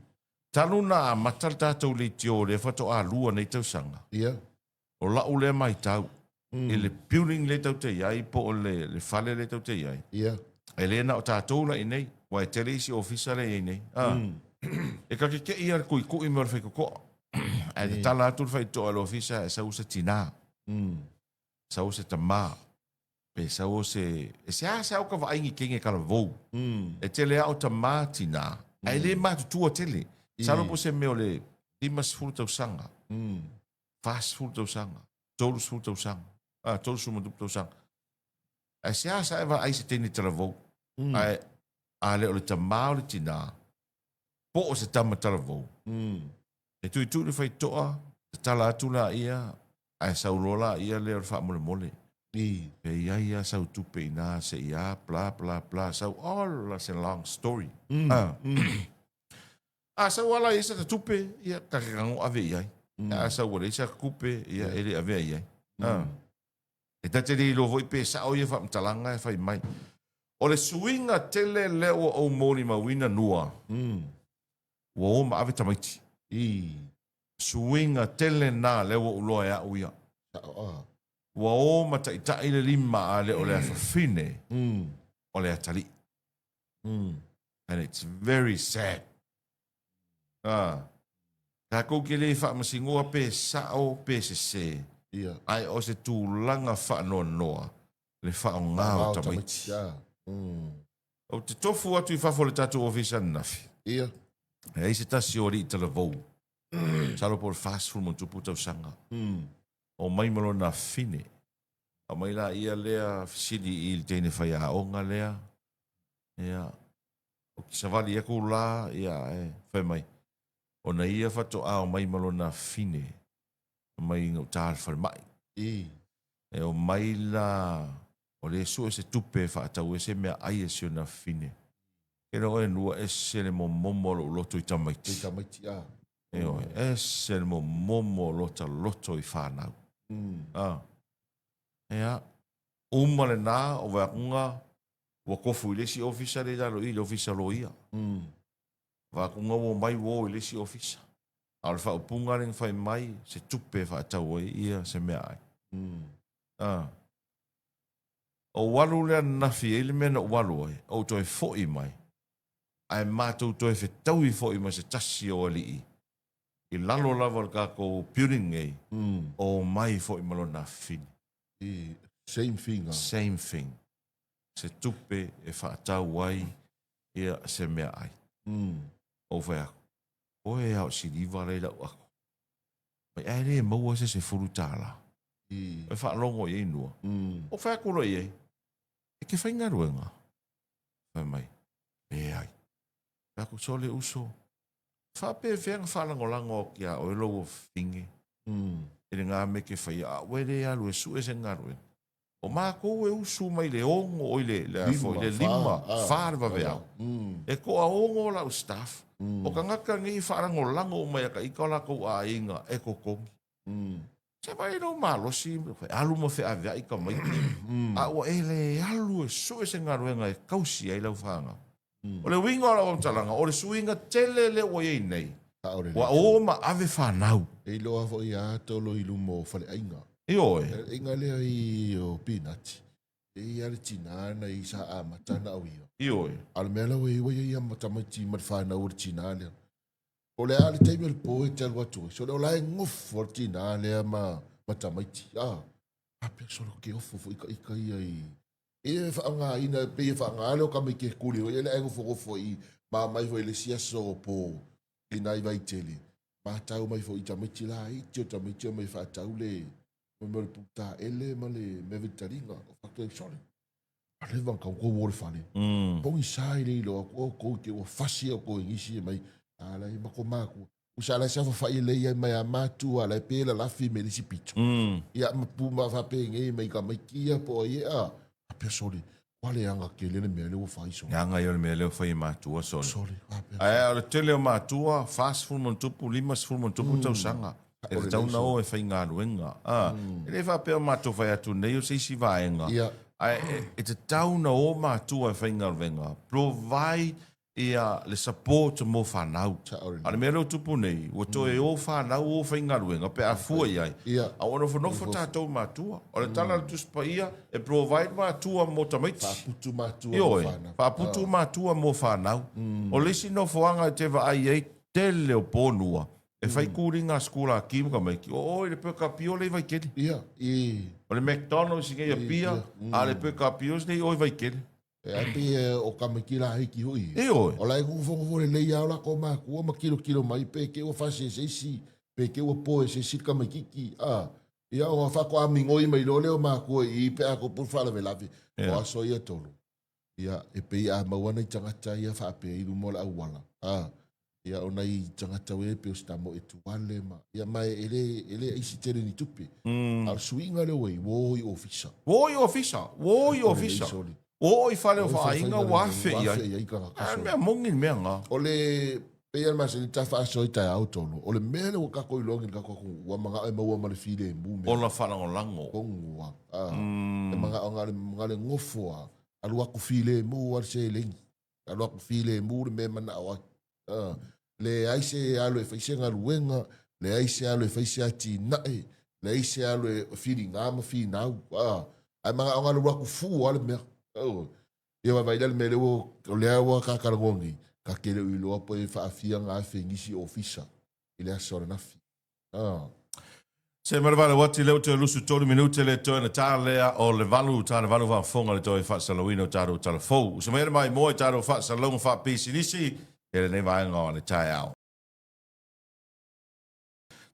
Talu na amata le tatou leitio lea faatoa lua nei tausaga. Ia. O la'u lea maitau i le building lea tatou te i ai po o le fale lea tatou te i ai. Ia. E le na o tatou la i inei, aua e tele isi ofisa lea e i ai nei. A. E ta te tei lava i le tuitui me o le faitotoa. Ae tatala atu le faitotoa i le ofisa e sau se tina, sau se tama, pe sau o se... E seasea o ta vaai ni teine talavou. E tele lava o tama, tina, ae le matutua tele. Masalo po o se mea o le 50 tausaga. 40 tausaga, 30 tausaga, a, 30 ma tupu tausaga. Ae seasea e vaai se teine talavou. Ae a le o le tama o le tinā, po o se tama talavou, e tuitui le faitotoa, tatala atu laia, ae sau loa laia lea o le faamolemole. Pe i ai lava sau tupe i ina se i a, bla, bla, bla, sau, all se long story. A. A sau lava la i ai sata tupe, ia, ta te tago ave i ai. A sau ua leai sata tupe, ia, e le avea i ai. A. E ta te le iloa foi pe sao ia faamatalaga e fai mai. O le suiga tele lea ua ou molimauina nua, ua o ma ave tamaiti. Suiga tele na lea ua ou iloa e au ia. Ua o ma taitai le lima a le o le afafine o le atalii. And it's very sad. Ah, tatou te le faamasinoa pe sao pe sese, Ia. ae o se tulaga faanoanoa le faaaoga o tamaiti. Ia. Ou te tofu atu i fafo o le tatou ofisa ananafi. Ia. E ai se tasi o alii talavou, masalo po o le 40 ma tupu tausaga, omai ma lona afine. Aumai laia lea fesili i le teine faiaoga lea, ia, ou te savali atu la, ia, ae fai mai, ona ia faatoa omai ma lona afine mai gauta i le falemai. E omai la, o lea e sue se tupe e faatau ai se meaai a si ona afine. Kena oe nua ese le momomo o lou loto i tamaiti. I tamaiti, a. Ioe, ese le momomo o lota loto i fanau. A. Ia, uma lena o vaeakuga ua tofu i le isi ofisa lea i lalo i i, le ofisa loia. Vaeakuga ua omai ua o i le isi ofisa. A o le faaupuga lea na fai mai, se tupe e faatau ai ia se meaai. A. Ou alu lea ananafi e i ai le mea na ou alu ai, ou toe foi mai, ae matou toe fetaui foi ma se tasi o alii i lalo lava o le tatou building nei, omai foi ma lona afafine. Same thing a. Same thing. Se tupe e faatau ai ia se meaai. Ou fai atu, oe a o siliva la i lau ato. Mai ae le maua se $10. E faalogo i ai nua. Ou fai atu loa i ai, e te faigaluega? Fai mai, leai. Fai atu, sole uso, faapefea na faalagolago atu ia oe lou afafine i lena mea e te faia, a ua e le alu e sue se galuega? O matou e usu mai le ono, oi le, le, a foi, le lima, fa le vaveao. E toa ono lau staff. O tagata nei e faalagolago uma ia ta ita o latou aiga e totogi. Se vaai lou malosi, alu ma feaveai tamaiti, a ua e le alu e sue se galuega e tausi ai lau fanau. O le uiga o lau autalaga, o le suiga tele lea ua i ai nei, ua o ma ave fanau. E iloa foi a tolo i luma o faleaiga. Ioe. Faleaiga lea i o Pinati. E i ai le tina na i sa amata na au ia. Ioe. A o le mea la ua i ai, ua i ai ma tamaiti ma le fanau o le tina lea. O le a le taimi o le po e te alu atu ai. Sole o la e gofo le tina lea ma, ma tamaiti. Ah, faapea solo ke ofo foi ka ika ia i e faaaogaina pei e faaaoga lea o tamaiti e kuli foi ia e gofogofo i ma mai foi le isi aso po i nai Vaitele. Matau mai foi i tamaiti laiti o tamaiti o mai faatau le mea o le putaele ma le mea vilitaliga. O faapea sole. A leva na tau kou o le fale. Pogisa i le iloa atu o kou te ua fasi au kou e nisi e mai. A la e mako mākua. Usa la sa fafai le ia mai a mātua la e pe la lafi me lisi pito. Ia ma pu ma fa pe ngei mai ka mai kia po ai a. A pe sole. Ua le anga ke le mea le ua fai sole. Anga ia o le mea lea ua fai e matua sole. Sole. A pe. Ae o le tele o matua, 40 ma ona tupu, 50 ma ona tupu tausaga. E tatau ona o e faigaluega. A, e le faapea o matou fai atu nei o se isi vaega, ae e tatau ona o matua e faigaluega, provide. Ia le support mo fanau. A o le mea lea ua tupu nei, ua toe o fanau o faigaluega pe a fua i ai, a ua nofonofo tatou matua. O le tala a le Tusi Paia, e provide matua mo tamaiti. Faaputu matua mo fanau. Ioe, faaputu matua mo fanau. O le isi nofoaga e te vaai ai tele o ponua, e fai kuliga a sikulaki ma tamaiti, o o i le Peka Pio lea i Vaitele. Ia, i. O le McDonald's i nei Apia, a o le Peka Pio nei i o i Vaitele. E ai pei e o tamaiti laiti foi ia. Ioe. O la e nofonofo lelei lava o latou matua ma tilotilo mai pe te i ua fasi e se isi, pe te i ua po e se isi le tamaititi, a. Ia ona faatoa migoi mai loa lea o matua i i pe a tupu le faalavelave. O aso ia tolu, ia e pei a maua nai tagata ia faapea i luma o le auala, a. Ia o nai tagata ua i ai pei o se tama e tuale ma, ia ma e le, e le aisi tele ni tupe. A o le suiga lea ua i ai, ua o i ofisa. Ua o i ofisa, ua o i ofisa. Ua o i fale o faaiga ua afe i ai. Ai tagata. A o le mea moni le mea lena. O le, pei lava masani ta faasoa i taeao tonu, o le mea lea ua tatou iloa nei i le tatou atunuu, ua manao e maua ma le filemu mea. Ola faalagolago. Tonu lava. E manao na o le nofo lava, alu atu filemu lava le seleni. Alu atu filemu le mea e manao ai. Uh, leai se alu e fai se galuega, leai se alu e fai se atinae, leai se alu e filiga ma finau. Uh, ae manao na alu atu fua le mea. Uh, ia vaavaai la le mea lea ua, o lea ua tatalanoa nei, ta te le o iloa po e faafia na afe nisi ofisa i le aso ananafi. Ah. Se ma le vale ati lea ua toe 23 minute le toe na ta lea o le valu, ta le valu faafofoga le toe faasalauina o tatou tala fou. Uso mai le maimoa i tatou faasalauga faapisinisi i lenei vaega o le taeao.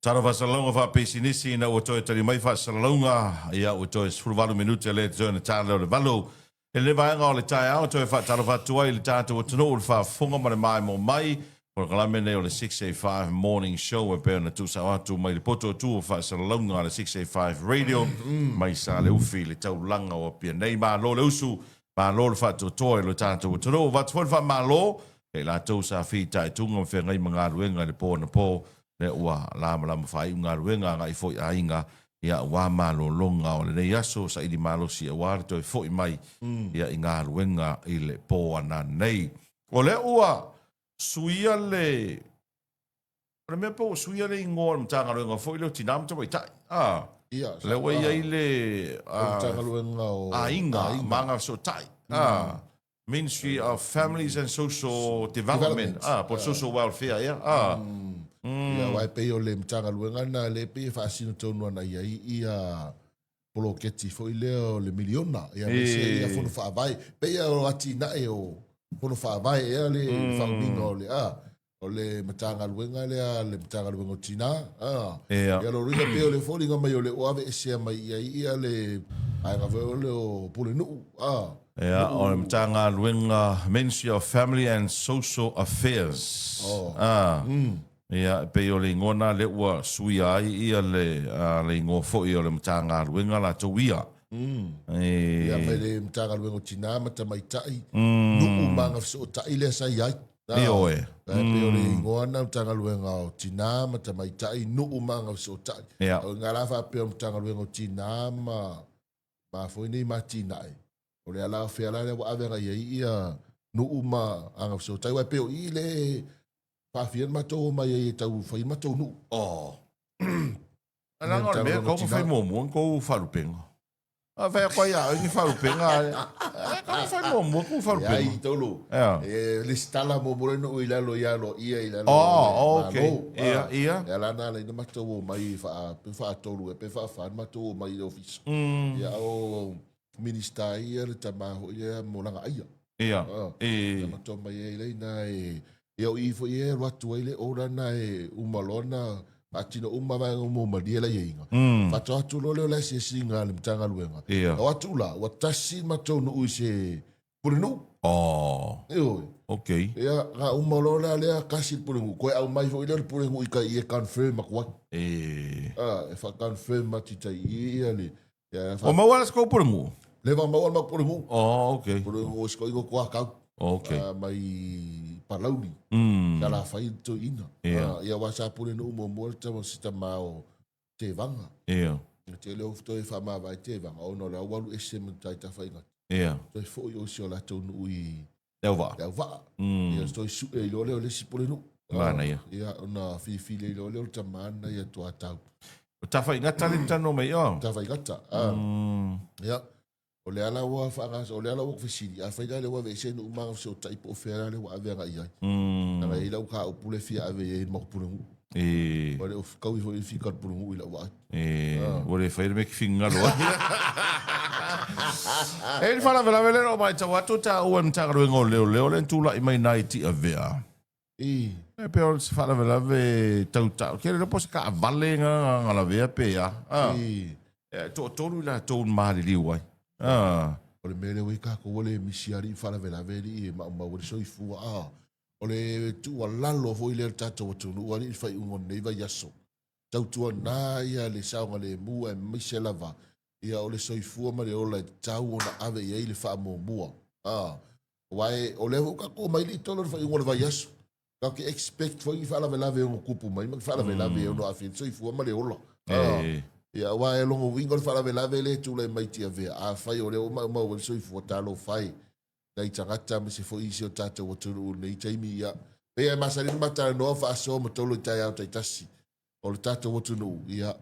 Tatou faasalalauga faapisinisi ina ua toe tali mai faasalalauga, ia ua toe 18 minute le toe na ta lea o le valu. I lenei vaega o le taeao, toe faatalofa atu ai i le tatou atunuu i le faafofoga ma le maimoa mai. Polokalame nei o le 685 Morning Show e pei ona tuusao atu mai le poto atu o faasalalauga a le 685 Radio mai Saleufi i le taulaga o Apia nei. Malo le usu, malo le faatoatoa i lo tatou atunuu. Avatu foi le faamalo ia i latou sa fitaituga ma feagai ma galuega i le po anapo lea ua lamalama faaiu galuega agai foi aiga ia aua malologa o lenei aso saili malosi aua le toe foi mai ia i galuega i le po ananei. O lea ua suia le o le mea pe ua suia le igoa o le Matagaluega foi lea o Tina ma Tamaitai. A, Ia, lea ua i ai le Matagaluega o Aiga ma Agafesootai. A, Ministry of Families and Social Development, ah, po o le Social Welfare, ia, ah. Ia, aua e pei o le Matagaluega lena lea e pei e faasino tonu ana i ai ia poloketi foi lea o le miliona, ia, aemaise ia fono faavae. Pei o atinae o fono faavae ea le faaumiga o le, ah, O le Matagaluega lea a le Matagaluega o Tina, a. Ia. Ia lona uiga pei o le foliga mai o le ua aveesea mai i ai ia le vaega foi o le o Pulenuu, a. Ia, o le Matagaluega Ministry of Family and Social Affairs. Oh. A. Ia, e pei o le igoa lena lea ua suia ai ia le, le igoa foi o le Matagaluega latou ia. E. Ia, mai le Matagaluega o Tina ma Tamaitai, Nuu ma Agafesootai lea sa i ai. Ioe. E pei o le igoa lena o Matagaluega o Tina ma Tamaitai, Nuu ma Agafesootai. Ia. O ngā la faapea o Matagaluega o Tina ma ma foi nei ma atinae. O le ala o fea la lea ua ave agai ai ia nuu ma agafesootai. Aua e pei o i le faafia le matou o mai ai e tau fai le matou nuu. Oh. Leaga o le mea, kau ma fai muamua ni kou faalupega. A fai atu ai ia oe ni faalupega, e kau ma fai muamua kou faalupega. Leai, Tolu. Ea. E lesitala muamua le nuu i lalo ia aloaia i lalo Oh, o le okay. Malo. Ia, ia. E ala na ala ai na matou omai faa, pe faatolu ea pe faafa na matou omai i le ofisa. Ia o Minista ia le tama foi ia mo Lagaaia. Ia, Ah, e. Na matou omai ai lea ina e, ia o i foi e alu atu ai le order na e uma loa na faatino uma vaega uma ua malie la iaiga. Faatoa atu loa lea o le asiasiga a le Matagaluega. Ia. O atu la, ua tasi le matou nuu i se pulenuu. Oh. Ioe. Okay. Ia, na uma loa la lea kasi le pulenuu, toe aumai foi lea o le pulenuu i tai i e confirm atu ai. E. Ah, e fa-confirm atu i tai i ia le, ia, Ua maua la se kou pulenuu? Leva maua le mau pulenuu. Oh, okay. Pulenuu o si koina o Tuakau. Okay. Mai Palauli. Salafai le toeaina. Ia. Ia aua sa pulenuu muamua le tama si tama o Tevaga. Ia. E tele o toe faamavae Tevaga ona o le au alu ese ma tai Tafaigata. Ia. Toe foi o si o latou nuu i. Le auvaa. Le auvaa. Ia toe sue ai loa lea o le isi pulenuu. Manaia. Ia, ona filifili ai loa lea o le tama lena ia Tuatau. O Tafaigata lea na talanoa mai o? Tafaigata. Ia, o lea la ua faagas, o lea la ua ou fesili, afai la lea ua aveese nuu ma fesootai po o fea la lea ua ave agai i ai. Leaga e i ai lau mataupu lea e fia ave i ai i le matou pulenuu. Ua le o fetaui foi le fika o le pulenuu i lau vaai. Ua le faia le mea e te finagalo ai. E i ai le faalavelave lea na ou matau atu taua e le Matagaluega o Leoleo lea na tulai mai nai Tiavea. E pei o se faalavelave tau tau. Ke le po se taavale na na lavea pe a. E toatolu i latou na maliliu ai. O le mea lea ua i ai tatou ua le misi alii faalavelave alii e maumau ai le soifua. O le tuualalo foi lea i le tatou atunuu alii i le faaiuga o lenei vaiaso. Tautuana ia le saogalemu aemaise lava ia o le soifua ma le ola e tatau ona ave i ai le faamuamua. Aua o lea foi ua tatou omai i totonu o le faaiuga o le vaiaso. Tatou te expect foi ni faalavelave e ono tupu mai ma ni faalavelave e ono aafia ai le soifua ma le ola. Ia, aua e lona uiga o le faalavelave lea e tulai mai i Tiavea, afai o lea ua maumau ai le soifua, talofa e nai tagata aemaise foi isi o tatou atunuu i lenei taimi. Ia, pei lava e masani ona ma talanoa faasoa ma tolo i taeao taitasi o le tatou atunuu, ia,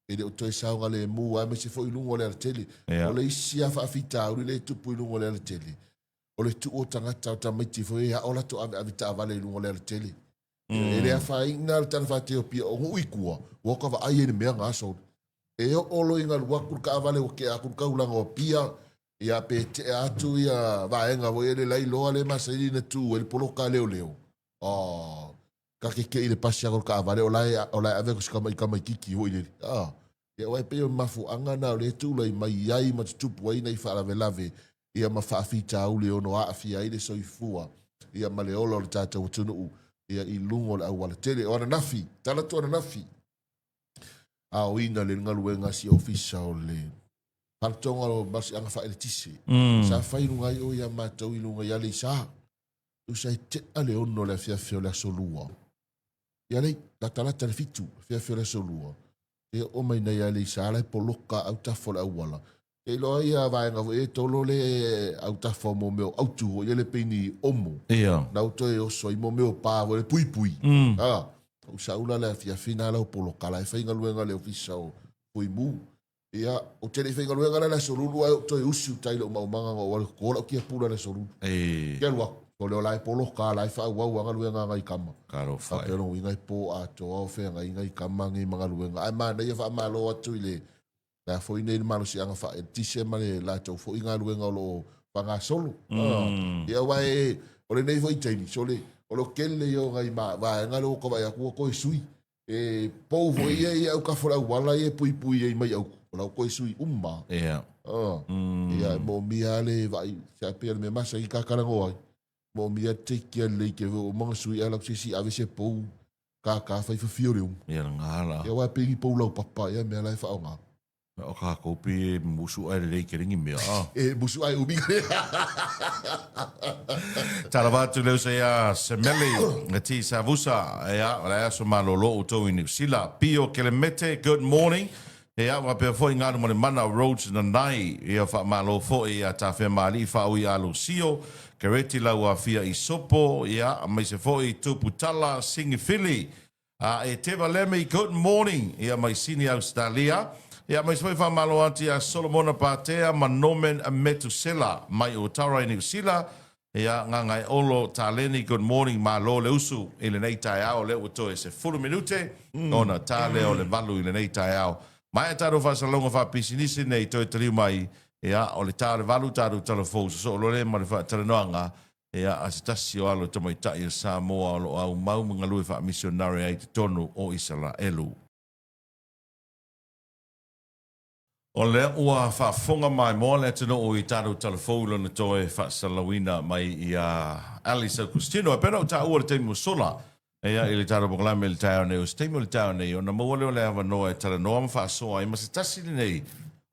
e le o toe saogalemu lava, aemaise foi i luga o le alatele. O le isi lava faafitauli lea e tupu i luga o le alatele, o le tuu o tagata, o tamaiti foi e ao latou aveave taavale i luga o le alatele. E le afaina le tala faateopia o nuu i tua, ua ka vaai ai le mea na soli. E oo loa ina alu atu le taavale ua tea atu le taulaga o Apia, ia pe tea atu ia vaega foi le lailoa lea e masani ona tu ai le poloka a leoleo. Oh, ka te kei i le pasi atu o le taavale o la e, o la e ave atu si tamaitiiti foi lele. Ah, ia aua e pei o le mafuaaga lena o lea e tulai mai ai ma tutupu ai nai faalavelave ia ma faafitauli e ono aafia ai le soifua ia ma le ola o le tatou atunuu ia i luga o le auala tele. O ananafi, tala atu ananafi, aoina le galuega a si ofisa o le Faalapotopotoga o Malosiaga Faaeletise. Sa fai i luga ai o ia matou i luga i Aleisa. Tusa e tea le 6 o le afiafi o le aso Lua. Ia lei, latalata le 7 afiafi o le aso Lua. E oo mai nei Aleisa la e poloka autafa o le auala. E iloa ia vaega foi e tolo le autafa o mo mea o autu foi le pei ni omo. Na u toe oso ai mo mea o pa foi le puipui. Ou sau la le afiafi na lau poloka la e faigaluega le ofisa o Fuimu. Ia, ou te le i faigaluega la i le Aso Lulu ae ou toe usi uta i lou maumaga na ou alu e toto lau tiapula i le Aso Lulu. Ke alu atu, sole o la e poloka, la e faaauau lava galuega a nai tama. Talofa e. Faapea lona uiga e po atoa o feagai nai tama nei ma galuega. Ae manaia faamalo atu i le le a foi nei le malosiaga faaeletise ma le latou foi galuega o lo o faagasolo. Ia aua e, o lenei foi taimi, sole, o lo tele ia o nai vaega lea ua ta vaai atu ua toe sui. E pou foi ia i autafa o le auala ia e puipui ai mai autu, o la ua toe sui uma. Ia, e moomia lava le vaai, se pei o le mea masani ta talanoa ai, moomia le take lelei te ua uma ona sui ae alu atu se isi ave se pou tata fai fafio le uma. Ia lena la. Ia aua e pei ni pou laupapa ia mea la e faaaoga. O tatou pei e musu ae lelei tele ni mea a. E musu ae umi. Talofa atu le uso ia Semeli Ti Savusa ia o le aso malolo outou i Niu Sila. Pio Kelemete, good morning. Ia faapea foi Galu ma le Mana Rhodes Nanai. Ia faamalo foi ia Tafea Maali'i Faaui a Lusio, Kereti Lauafia Isopo, ia aemaise foi Tupu Tala Singifili. A e Teva Lemi, good morning, ia mai Sini Ausetalia. Ia aemaise foi faamalo atu ia Solomona Patea ma Norman Metusela mai Otara i Niu Sila. Ia Gagaeolo Taleni, good morning, malo le usu i lenei taeao lea ua toe 10 minute ona ta lea o le 8 i lenei taeao. Maea tatou faasalalauga faapisinisi nei toe taliu mai, ia o le ta o le 8 tatou talafou sosoo loa lea ma le faatalanoaga Ia, a se tasi o alo tamaitai o Samoa o lo o aumau ma galue faamisionare ai i totonu o Isaraelu. O lea ua faafofoga maimoa le atunuu i tatou talafou i lona toe faasalalauina mai ia Alice Augustino. E pei ona ou taua i le taimi ua sola, ia, i le tatou polokalame i le taeao nei, o se taimi o le taeao nei, ona maua lea o le avanoa e talanoa ma faasoa ai ma se tasi lenei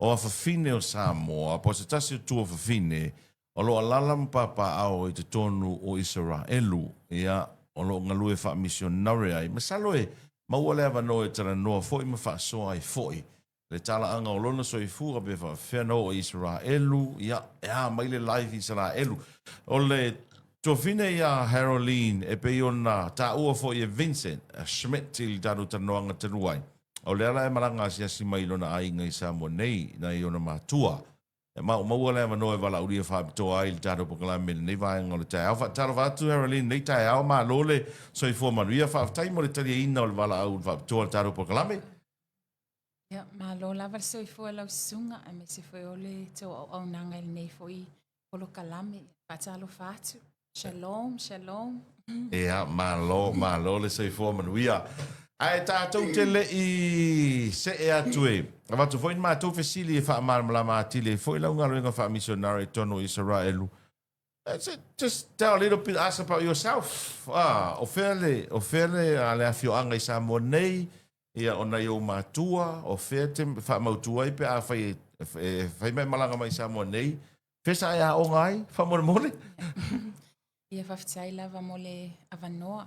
o afafine o Samoa, po o se tasi o tuafafine O lo o alaala ma papaaao i totonu o Isaraelu, ia, o lo o galue faamisionare ai. Masalo e maua le avanoa e talanoa foi ma faasoa ai foi le talaaga o lona soifua pe faapefea ona oo i Isaraelu, ia, e a mai le life i Isaraelu. O le. Tuafine ia Haroline e pei ona taua foi e Vincent Schmidt i le tatou talanoaga talu ai, o lea la e malaga asiasi mai i lona aiga i Samoa nei nai ona matua. E maumau le avanoa e valaaulia faapitoa ai i le tatou polokalame i lenei vaega o le taeao. Faatalofa atu Haroline i lenei taeao, malo le soifua manuia. Faafetai mo le taliaina o le valaau faapitoa i le tatou polokalame. Ia, malo lava le soifua i lau susuga, aemaise foi o le tou auaunaga i lenei foi polokalame. Faatalofa atu. Shalom, shalom. Ia, malo, malo le soifua manuia. Ae tatou te le i see atu e avatu foi ni matou fesili e faamalamalama atili ai foi lau galuega faamisionare i totonu o Isaraelu. Just tell a little bit us about yourself. Ah, o fea le, o fea le, a, le afioaga i Samoa nei, ia o nai ou matua, o fea te faamautu ai pe afai e, e fai mai malaga mai i Samoa nei, fea sa e aoga ai, faamolemole? Ia faafetai lava mo le avanoa.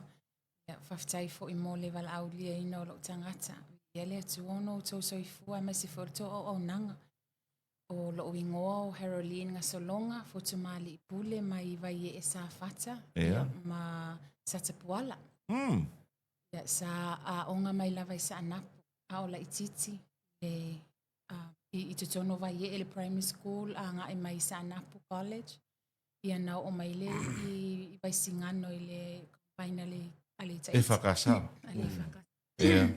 Ia faafetai foi mo le valaauliaina o lou tagata. Ia le Atua ona outou soifua aemaise foi o le tou auaunaga. O lou igoa o Haroline Gasologa, Fotumaali'i Pule mai Vaiee Safata yeah. ma Satapuala. Ia, sa aoga mai lava i Saanapu, a o laitiiti le, uh, i, i totonu o Vaiee le primary school, agai mai i Saanapu College. Ia na oo mai lea i, i Vaisigano i le combine a le, a le Tahiti. E whakasa. A le whakasa. Yeah.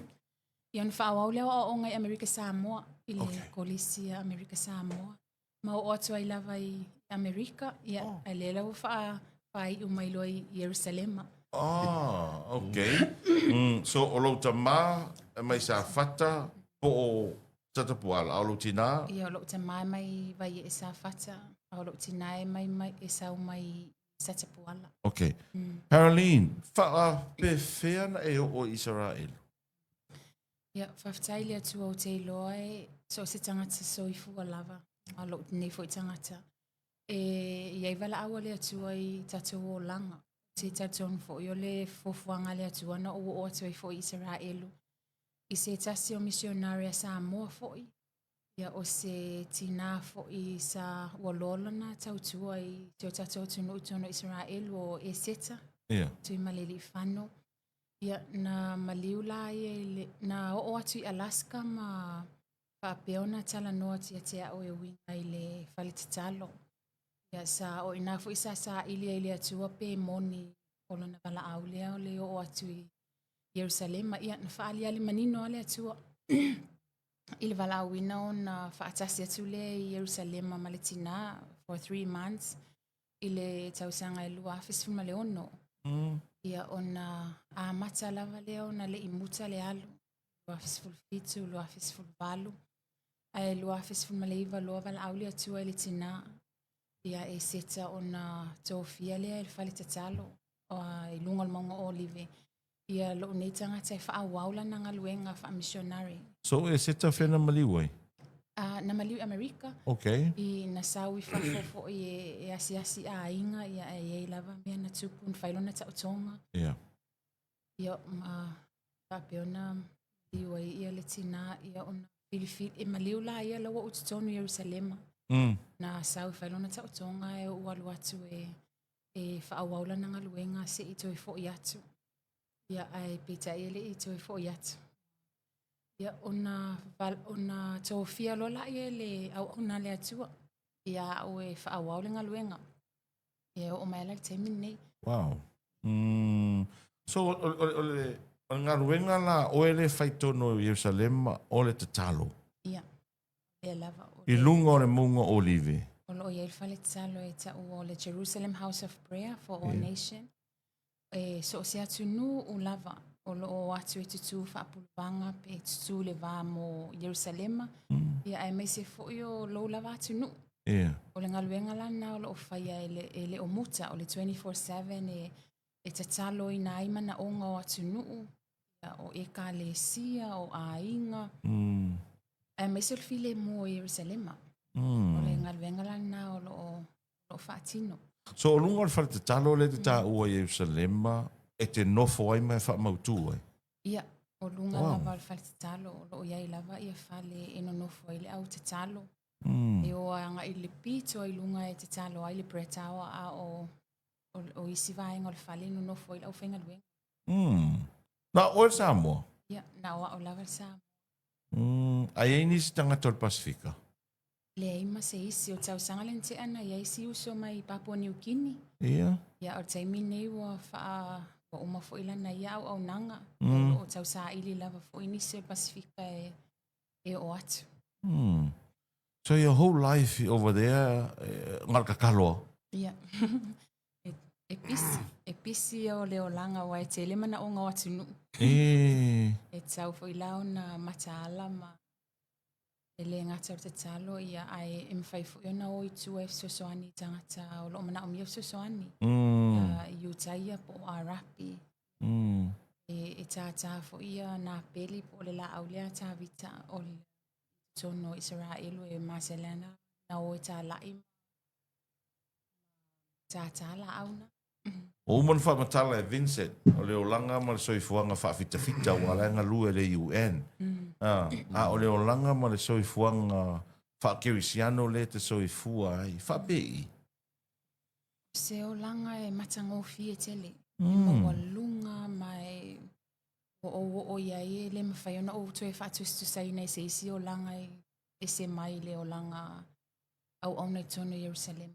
Ia ona faaauau lea o aoaoga i Amerika Samoa, i le okay. Kolisi a Amerika Samoa. Ma oo atu ai lava i Amerika, ia, oh. a lea la ua faa, faaiu mai loa i Ierusalema. Ah, okay. So, o lou tamā mai Safata po o Satapuala, a o lou tinā? Ia, o lou tamā mai Vaiee Safata, a o lou tinā e mai, mai, e sau mai Satapuala. Okay. Caroline, faapefea na e oo i Isaraelu? Ia, faafetai le Atua ou te iloa e so o se tagata soifua lava, a lou nei foi tagata. E i ai valaau a le Atua i tatou olaga. Ou te talitonu foi o le fuafuaga a le Atua na ou oo atu ai foi i Isaraelu. I se tasi o misionare a Samoa foi, Ia, o se tinā foi sa ua loa lona tautua i si o tatou atunuu i totonu o Isaraelu o Eseta, Ia. Tuimalealiifano. Ia, na maliu la ia i le, na oo atu i Alaska ma faapea ona talanoa atu ia te au e uiga i le fale tatalo. Ia, sa, o ina foi sa saili ai i le Atua pe moni o lona valaau lea o le oo atu i Ierusalema. Ia, na faaaliali manino lava le Atua i le valaauina ona faatasi atu lea i Ierusalema ma le tinā for 3 months i le tausaga e 2016. Ia, ona amata lava lea ona le i muta le alu, 2017, 2018, ae 2019 loa valaau le Atua i le tinā ia e seta ona tofia lea i le fale tatalo i luga o le mauga o Olive ia lou nei tagata e faaauau lana galuega faa-missionary. So e seta fea na maliu ai? Na maliu i Amerika. Okay. I na sau i fafo foi e, e asiasi aiga, ia e i ai lava mea na tupu, na fai lona taotoga. Yeah. Ia, ma faapea ona maliu ai ia le tinā, ia ona filifili, e maliu la ia la ua ou totonu i Ierusalema. Na sau i fai lona taotoga e ou alu atu e e faaauau lana galuega se i toe foi atu. Ia, ae peitai e le i toe foi atu. Ia, ona, ona tofia loa laia e le auauna a le Atua, ia au e faaauau le galuega. Ia, e oo mai la i le taimi lenei. Wow. So, o, o, o, le, o le galuega la oe le fai tonu i Ierusalema, o le tatalo. Ia, lea lava. O I luga o le mauga o Olive. O lo o i ai le fale tatalo e tau o le Jerusalem House of Prayer for All yeah. Nation. E so o se atunuu lava o lo o atu e tutū faapuluvaga pe tutū le va mo Ierusalema. Ia aemaise foi o lou lava atunuu. Yeah. O le galuega lana o lo o faia e le, e le o muta, o le 24/7 e, e tataloina ai manaoga o atunuu, ia, o ekalesia, o aiga. Aemaise o le filemu o Ierusalema. O le galuega lana o lo o, o lo o faatino. So o luga o le fale tatalo lea e te taua i Ierusalema e te nofo ai ma e faamautu ai? Ia, o luga wow. lava o le fale tatalo, o lo o i ai lava ia fale e nonofo ai le au tatalo. E o agai i le pito i luga e tatalo ai le prayer tower a o O, o isi vaega o le fale e nonofo ai le aufaigaluega. Mm. Na o oe le Samoa? Ia, na o a'u lava le Samoa. Mm. A i ai nisi tagata o le Pasifika? Leai ma se isi. O le tausaga lea na tea na i ai si uso mai Papua Niu Kini. Ia. Ia, o le taimi lenei ua faa ua uma foi lana ia auaunaga. Mm. O lo o tausaili lava foi nisi o le Pasifika e, e oo atu. Mm. So your whole life over there, eh, na o le tatalo a? Ia. e, e pisi, e pisi ia o le olaga aua e tele manaoga o atunuu. E. E tatau foi la ona mataala ma e le gata o le tatalo, ia, ae e mafai foi ona o i tua e fesoasoani i tagata o lo o manaomia fesoasoani. Mm. I Utaia po o Arapi. Mm. E, e tātā foi ia Napeli po o le laau lea a Tavita o le totonu o Isaraelu e masani ana na o e tāla'i ma tātā laau na. Ua uma ona faamatala e Vincent, o le olaga ma le soifuaga faafitafita ua ala ai galue i le UN. A o le olaga ma le soifuaga faakerisiano lea e te soifua ai, faapei? O se olaga e matagofie tele, e maualuga ma e ua ou oo i ai e le mafai ona ou toe faatusatusaina i se isi olaga e ese mai i le olaga auauna i totonu o Ierusalema.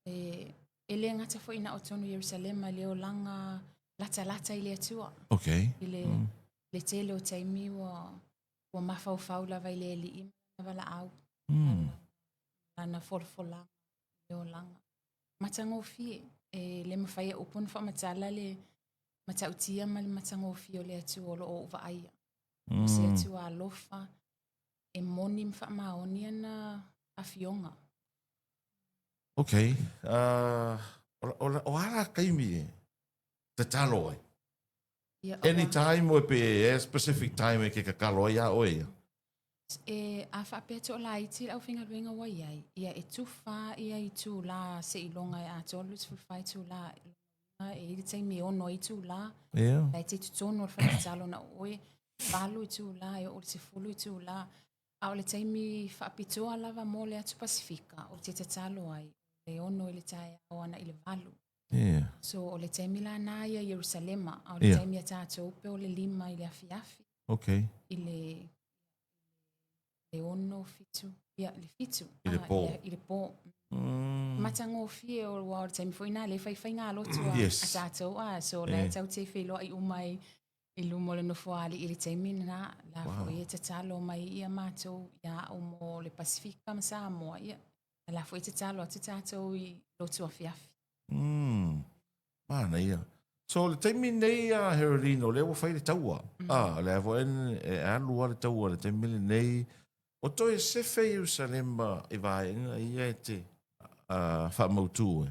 E, e le gata foi na o totonu o Ierusalema i le olaga latalata i le Atua. Okay. I le, le tele o taimi ua, ua mafaufau lava i le Alii ma lana valaau. Lana folafolaga i le olaga. Matagofie, e le mafai e upu ona faamatala le matautia ma le matagofie o le Atua o lo o ou vaaia. O se Atua alofa, e moni ma faamaoni ana afioga. Ok. Uh, o, o, o a la taimi e tatalo ai? Ia, Any time o pe e specific time e ke kakalo ai a oe ia? E, a faapea toalaiti le aufaigaluega ua i ai, ia e tufa ia itulā seiloga e atoa le 24 itulā. E i ai le taimi e ono ai itulā. Yeah. La e te i totonu o le fale tatalo na o oe, valu itulā, e oo i le sefulu itulā. A o le taimi faapitoa lava mo le atu Pasifika, ou te tatalo ai, o le ono i le taeao ana i le valu. Yeah. So, o le taimi la na ia Ierusalema, a o le Yeah. taimi a tatou pe o le lima i le afiafi, Okay. i le, le ono, fitu, ia, le fitu. I le Ah, pō. I le pō. Mm. Matagofie o ua o le taimi foi na le faifaiga lotu a, Yes. a tatou, a, so la Eh. e tau te feiloai uma i, i luma o le nofoalii i le taimi lena, la Wow. foi e tatalo mai ia matou ia au mo le Pasifika ma Samoa, ia, la foi e tatalo atu tatou i lotu afiafi. Mm. Manaia. So le taimi nei a Herolino, o lea ua fai le taua. Mm. Ah, o lea foi e alu a le taua le taimi lenei. O toe sefe Ierusalema i vaega ia e te uh, faamautu e.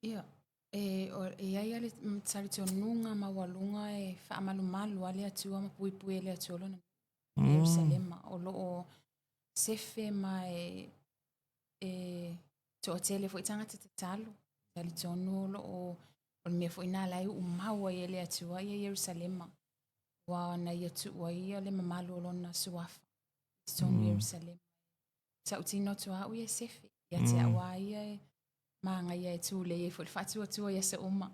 Ia, e, o, e i ai a le talitonuga maualuga e faamalumalu a le Atua ma puipui e le Atua lona mm. Ierusalema. O lo o sefe ma e, e toatele foi tagata tatalo. Talitonu o lo o, o le mea foi na la e uumau ai e le Atua ia Ierusalema. Ua na ia tuu ai ia le mamalu o lona suafa. I totonu mm. Ierusalema. Tautino atu au ia e sefe. Ia te au a ia e māngaia e tūlei ai foi le faatuatua i aso uma.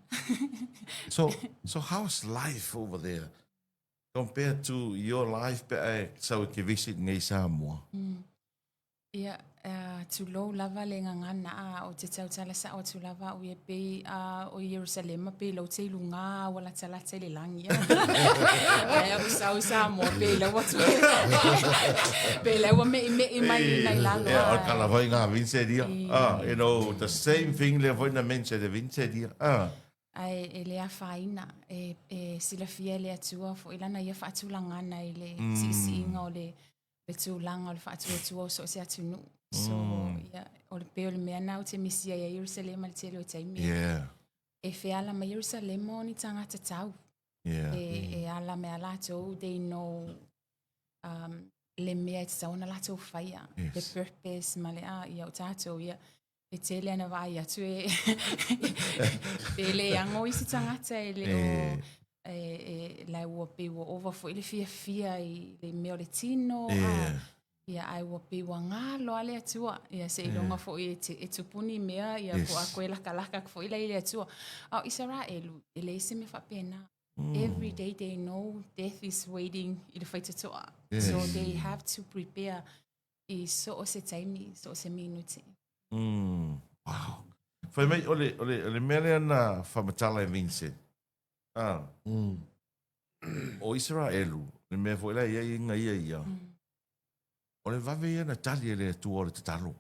So, so how's life over there compared to your life pe a e sau e ke visit nei Samoa? Mm. Ia, uh, tulou lava le gagana a o te tautala sao atu lava au ia pei a o Ierusalema pei lau te i luga ua latalata i le lagi. Ae au sau i Samoa pei lau atu pei lau ua me'ime'i mai nai lalo. Yeah, o le tala foi ngā Vincent ia. Ah, you know, the same thing lea foi na mention e Vincent ia. Ah. Ae e le afaina, e, e silafia e le Atua foi lana ia faatulagana i le mm. siisiiga o le le tulaga o le faatuatua o so o se atunuu. So, mm. ia, o le pei o le mea na ou te misia ia Ierusalema le tele o taimi. Yeah. E feala mai Ierusalema o ni tagata tau. Yeah. E, mm. e ala me a latou, they know um, le mea e tatau ona latou faia. Yes. Le purpose ma le a, ia o tatou, ia, e tele ana vaai atu e e le ago isi tagata e le o e, e, la ua pei ua ova foi le fiafia i le mea o le tino yeah. Ia, ae ua pei ua galo lava le Atua, ia seiloga foi e, te, e tupu ni mea, ia yes. po o a koe lakalaka atu foi la i le Atua. A o Isaraelu, e leai se mea faapena. Every day they know death is waiting i le faitotoa. Yes. So they have to prepare i so o se taimi, so o se minuti. Wow. Fai mai, o le, o le, o le mea lea na whamatala e Vincent. Ah. O Isaraelu, le mea foi la ia inga ia ia. O le vave ia na tali e le Atua o le tatalo.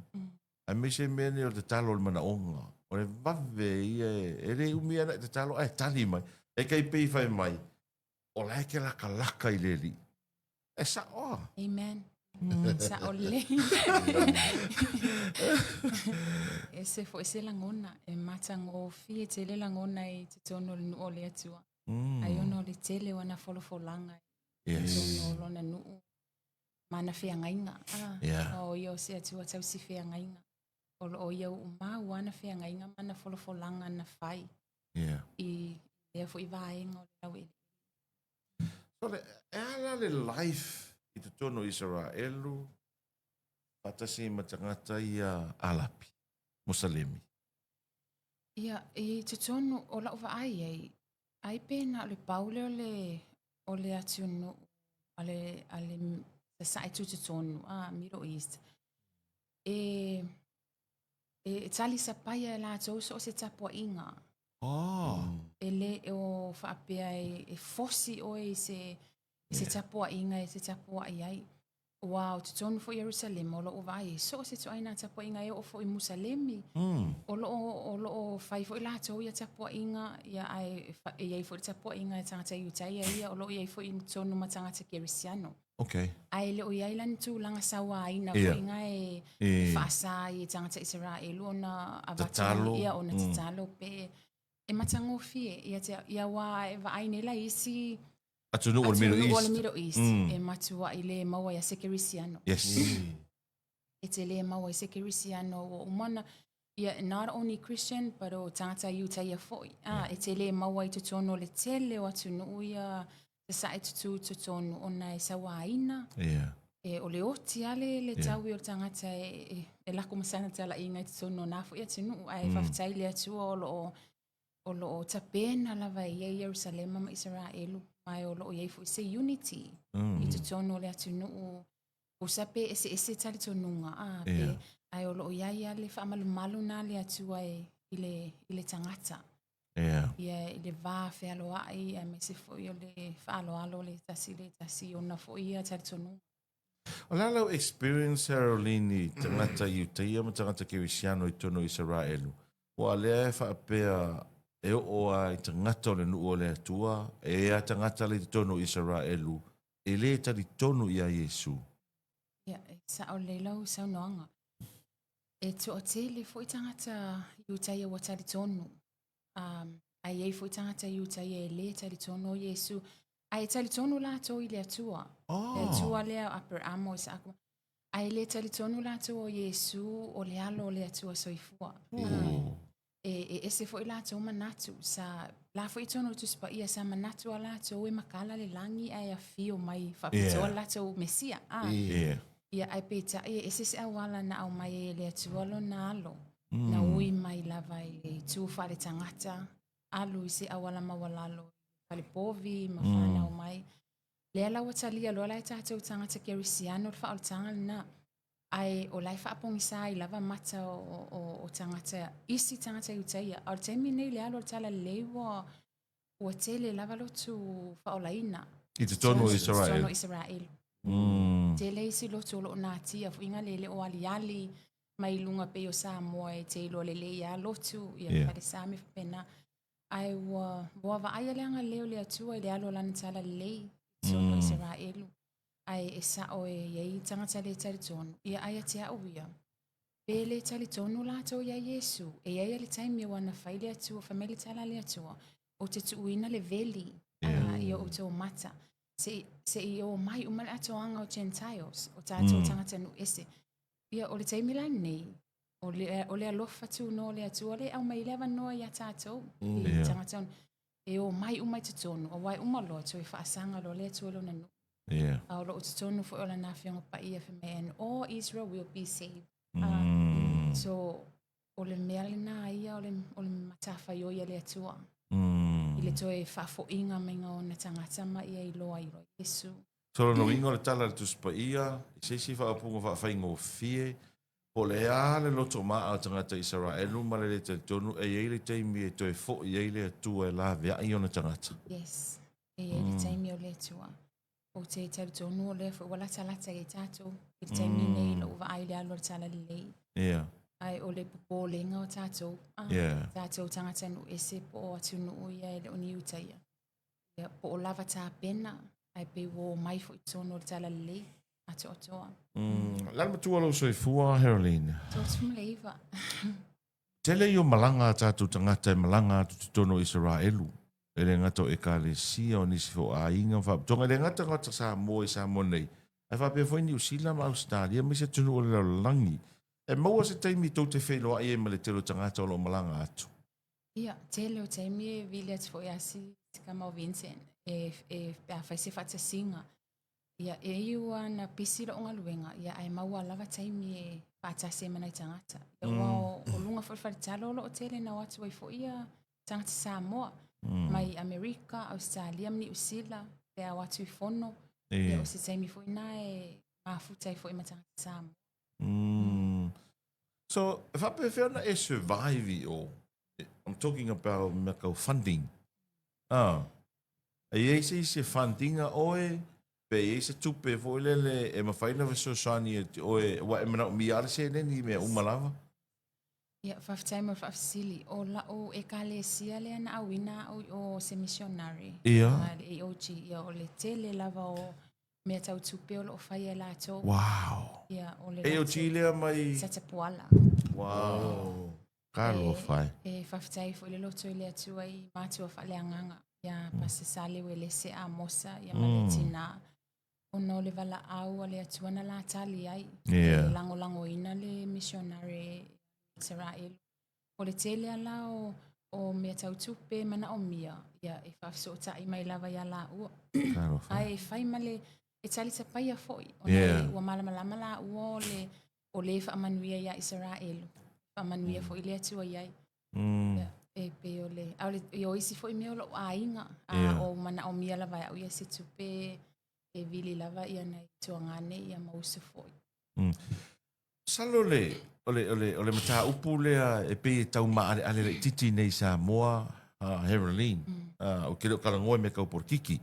Aemaise mea nei o le tatalo o le manaoga. O le vave ia e le umi ana e tatalo ae tali mai. E kai pei fai mai, o la e ke lakalaka i le Alii. E sa'o a. Amen. Sa'o lelei. Ese foi se lagona, e matagofie tele lagona i totonu o le nuu o le Atua. Ai ona o le tele o ana folafolaga i totonu o lona nuu ma ana feagaiga. Ah, yeah. O ia o se Atua tausi feagaiga. O lo o ia uumau ana feagaiga ma ana folafolaga na fai. Yeah. I lea foi vaega o le laueleele. So le, e a la le life i totonu o Isaraelu faatasi ma tagata ia Alapi, Musalemi? Ia, i totonu o lau vaai ai, ai pe na o le pau lea o le, o le atunuu a le, a le sasae tutotonu, a Middle East, e, e talisapaia e latou so o se tapuaiga. Oh. E le o faapea e, e fosi oe i se, i se tapuaiga e te tapuai ai. Ua o totonu foi Ierusalema, o loo vaai e so o se ituaiga tapuaiga e oo foi i Musalemi. O loo, o loo fai foi latou ia tapuaiga, ia ae e i ai foi le tapuaiga e tagata Iutaia ia, o loo i ai foi i totonu ma tagata Kerisiano. Okay. Ae le o i ai la ni tulaga sauaina yeah. foi ga e, e faasa ai e tagata Isaraelu ona avatu tatalo. ia ona tatalo pe e matagofie ia te ia aua e vaai nei la isi Atunuu o le Middle atunuu o le East. Middle East mm. e matuai le maua ia se Kerisiano. Yes. E te le maua i se Kerisiano ua uma ona ia not only Christian but o tagata Iutaia foi. Ah, e te le maua i totonu o le tele o atunuu ia sasae tutū totonu ona e sauaina. Yeah. E, o le oti a le, le taui o le tagata e, e, e lako ma sana talaiga i totonu o nā foi atunuu. Ae mm. faafetai le Atua o loo o lo o tapena lava e ia Ierusalema ma Isaraelu, ma o lo o i ai foi se unity mm. i totonu o le atunuu. Tusa pe eseese talitonuga, a, pe, yeah. ae o lo o i ai a le faamalumalu na le Atua e, i le, i le tagata. Yeah. Ia, i le va fealoai, aemaise foi o le faaaloalo le tasi le tasi, ona foi ia talitonuga. O le a lau experience Haroline i tagata Iutaia ma tagata Kerisiano i totonu o Isaraelu? Aua lea e faapea e oo a i tagata o le nuu o le Atua, e a tagata la i totonu o Isaraelu e le talitonu ia Iesu. Ia, e sao lelei lau saunoaga. E toatele foi tagata Iutaia ua talitonu. Um, ae i ai foi tagata Iutaia e le talitonu o Iesu. Ae talitonu latou i le Atua. Oh. Le Atua lea o Aperamo, o Isaako. Ae le talitonu latou o Iesu o le alo o le Atua soifua. Oh. E, e ese foi latou manatu. Sa, la foi i totonu o le Tusi Paia, sa manatu a latou e makala le lagi ae afio mai faapitoa Yeah. latou Mesia. Ah. Yeah. Ia, ae peitai e ese se auala na aumai ai e le Atua lona alo. Na ui mai lava i le itu faaletagata, alu i se auala maualalo i fale povi ma fanau mai. Lea la ua talia loa la e tatou tagata kerisiano le faaolataga lena. Ae o la e faapogisa ai lava mata o, o, o tagata, isi tagata Iutaia. A o le taimi lenei le alu o le talalelei ua, ua tele lava lotu faaolaina. I totonu o Israel. Totonu o Israel. Tele isi lotu o lo o natia foi ga le le o aliali mai luga pei o Samoa e te iloa lelei lava lotu, ia yeah. falesa me faapena. Ae ua, ua vaaia le agalelei o le Atua i le alu o lana talalelei i totonu o Isaraelu. Ae e sao e i ai tagata le talitonu, ia ae ia te au ia. Pe le talitonu latou iā Iesu, e i ai le taimi ua na fai le Atua, fai mai le tala a le Atua, ou te tuuina le veli yeah. i o outou mata. Se, se i o mai uma le atoaga o Gentiles, o tatou mm. tagata nuu ese. Ia, o le taimi la nei, o le, o le alofa tunoa o le Atua le aumai le avanoa iā tatou, mm. i yeah. tagata e o mai uma i totonu, aua e uma loa, toe faasaga loa le Atua i lona nuu. Yeah. A o lo o totonu foi o lana Afioga Paia fai mai, And all Israel will be saved. Mm. So, o le mea lena ia o le, o le matafaioi a le Atua. Mm. I le toe faafoiga maiga o ona tagata ma ia iloa ai loa Iesu. So lona uiga o le tala a le Tusi Paia, i se isi faaupuga faafaigofie, po o le a le loto ma'a o tagata Isaraelu ma le le talitonu, e i ai le taimi e toe fo'i ai le Atua e laveai ona tagata. Yes, e i ai le taimi o le Atua. Ou te talitonu o lea foi ua latalata i ai tatou i le taimi nei i lou vaai i le alu o le Talalelei. Yeah. Ae o le popolega o tatou, ah, Yeah. tatou tagatanuu ese po o atunuu ia e le o ni Iutaia. Ia, po o lava tapena, ae pei ua omai foi i totonu o le Talalelei atoatoa. Mm. Le a le matua o lou soifua, Haroline? 39. Tele ia o malaga a tatou tagata e malaga atu totonu o Isaraelu, e le gata o Ekalesia, o nisi foi o aiga ma faapitoga, e le gata tagata Samoa i Samoa nei, ae faapea foi Niu Sila ma Ausetalia ma isi atunuu o le lalolagi. E maua se taimi tou te feiloai ai ma le tele o tagata o lo o malaga atu? Ia, tele o taimi e vili atu foi a si tama o Vincent e, e, pe a fai se faatasiga. Ia, e iu a na pisi lo'u galuega, ia, ae maua lava taimi e faatasi ai ma nai tagata. Ia, ua o, o luga foi o le faletalo o lo o tele na o atu ai foi ia tagata Samoa, mai Amerika, Ausetalia ma Niu Sila, pe a o atu i fono. Ia, o se taimi foi na e mafuta ai foi ma tagata Samoa. Mm. So, e faapefea ona e survive i o? I'm talking about mea kau funding. Ah. E i ai se isi e fund ina oe, pe i ai se tupe foi lele e mafai ona fesoasoani ia te oe, aua e manaomia lava le seleni i mea uma lava. Ia, faafetai mo le faafesili. O la'u Ekalesia lea na auina a'u i o se missionary. Ia. A le AOG, ia o le tele lava o mea tau tupe o lo'o faia e latou. Wow. Ia, o le AOG lea mai... Satapuala. Wow. Talofa e. E faafetai foi le loto i le Atua i matua faaleagaga ia Pastor Sale Uelese Amosa ia ma le tina ona o le valaau a le Atua na la tali ai Yeah. e lagolagoina le missionary Isaraelu. O le tele ala o, o mea tau tupe manaomia ia e faafesootai mai lava ia laua. Talofa. Ae e fai ma le e talitapaia foi ona Yeah. ua malamalama laua o le o le faamanuia iā Isaraelu, faamanuia foi le Atua i ai. Mm. Ia, e pei o le, a o le, ia o isi foi mea o lou aiga, a Yeah. o manaomia lava e au ia se tupe e vili lava ia nai tuagane ia ma uso foi. Masalo le, o le, o le, o le mataupu lea e pei e tau maaleale laitiiti nei i Samoa, uh, Heralyn, mm. uh, ou te le o talanoa i mea tau polokiki.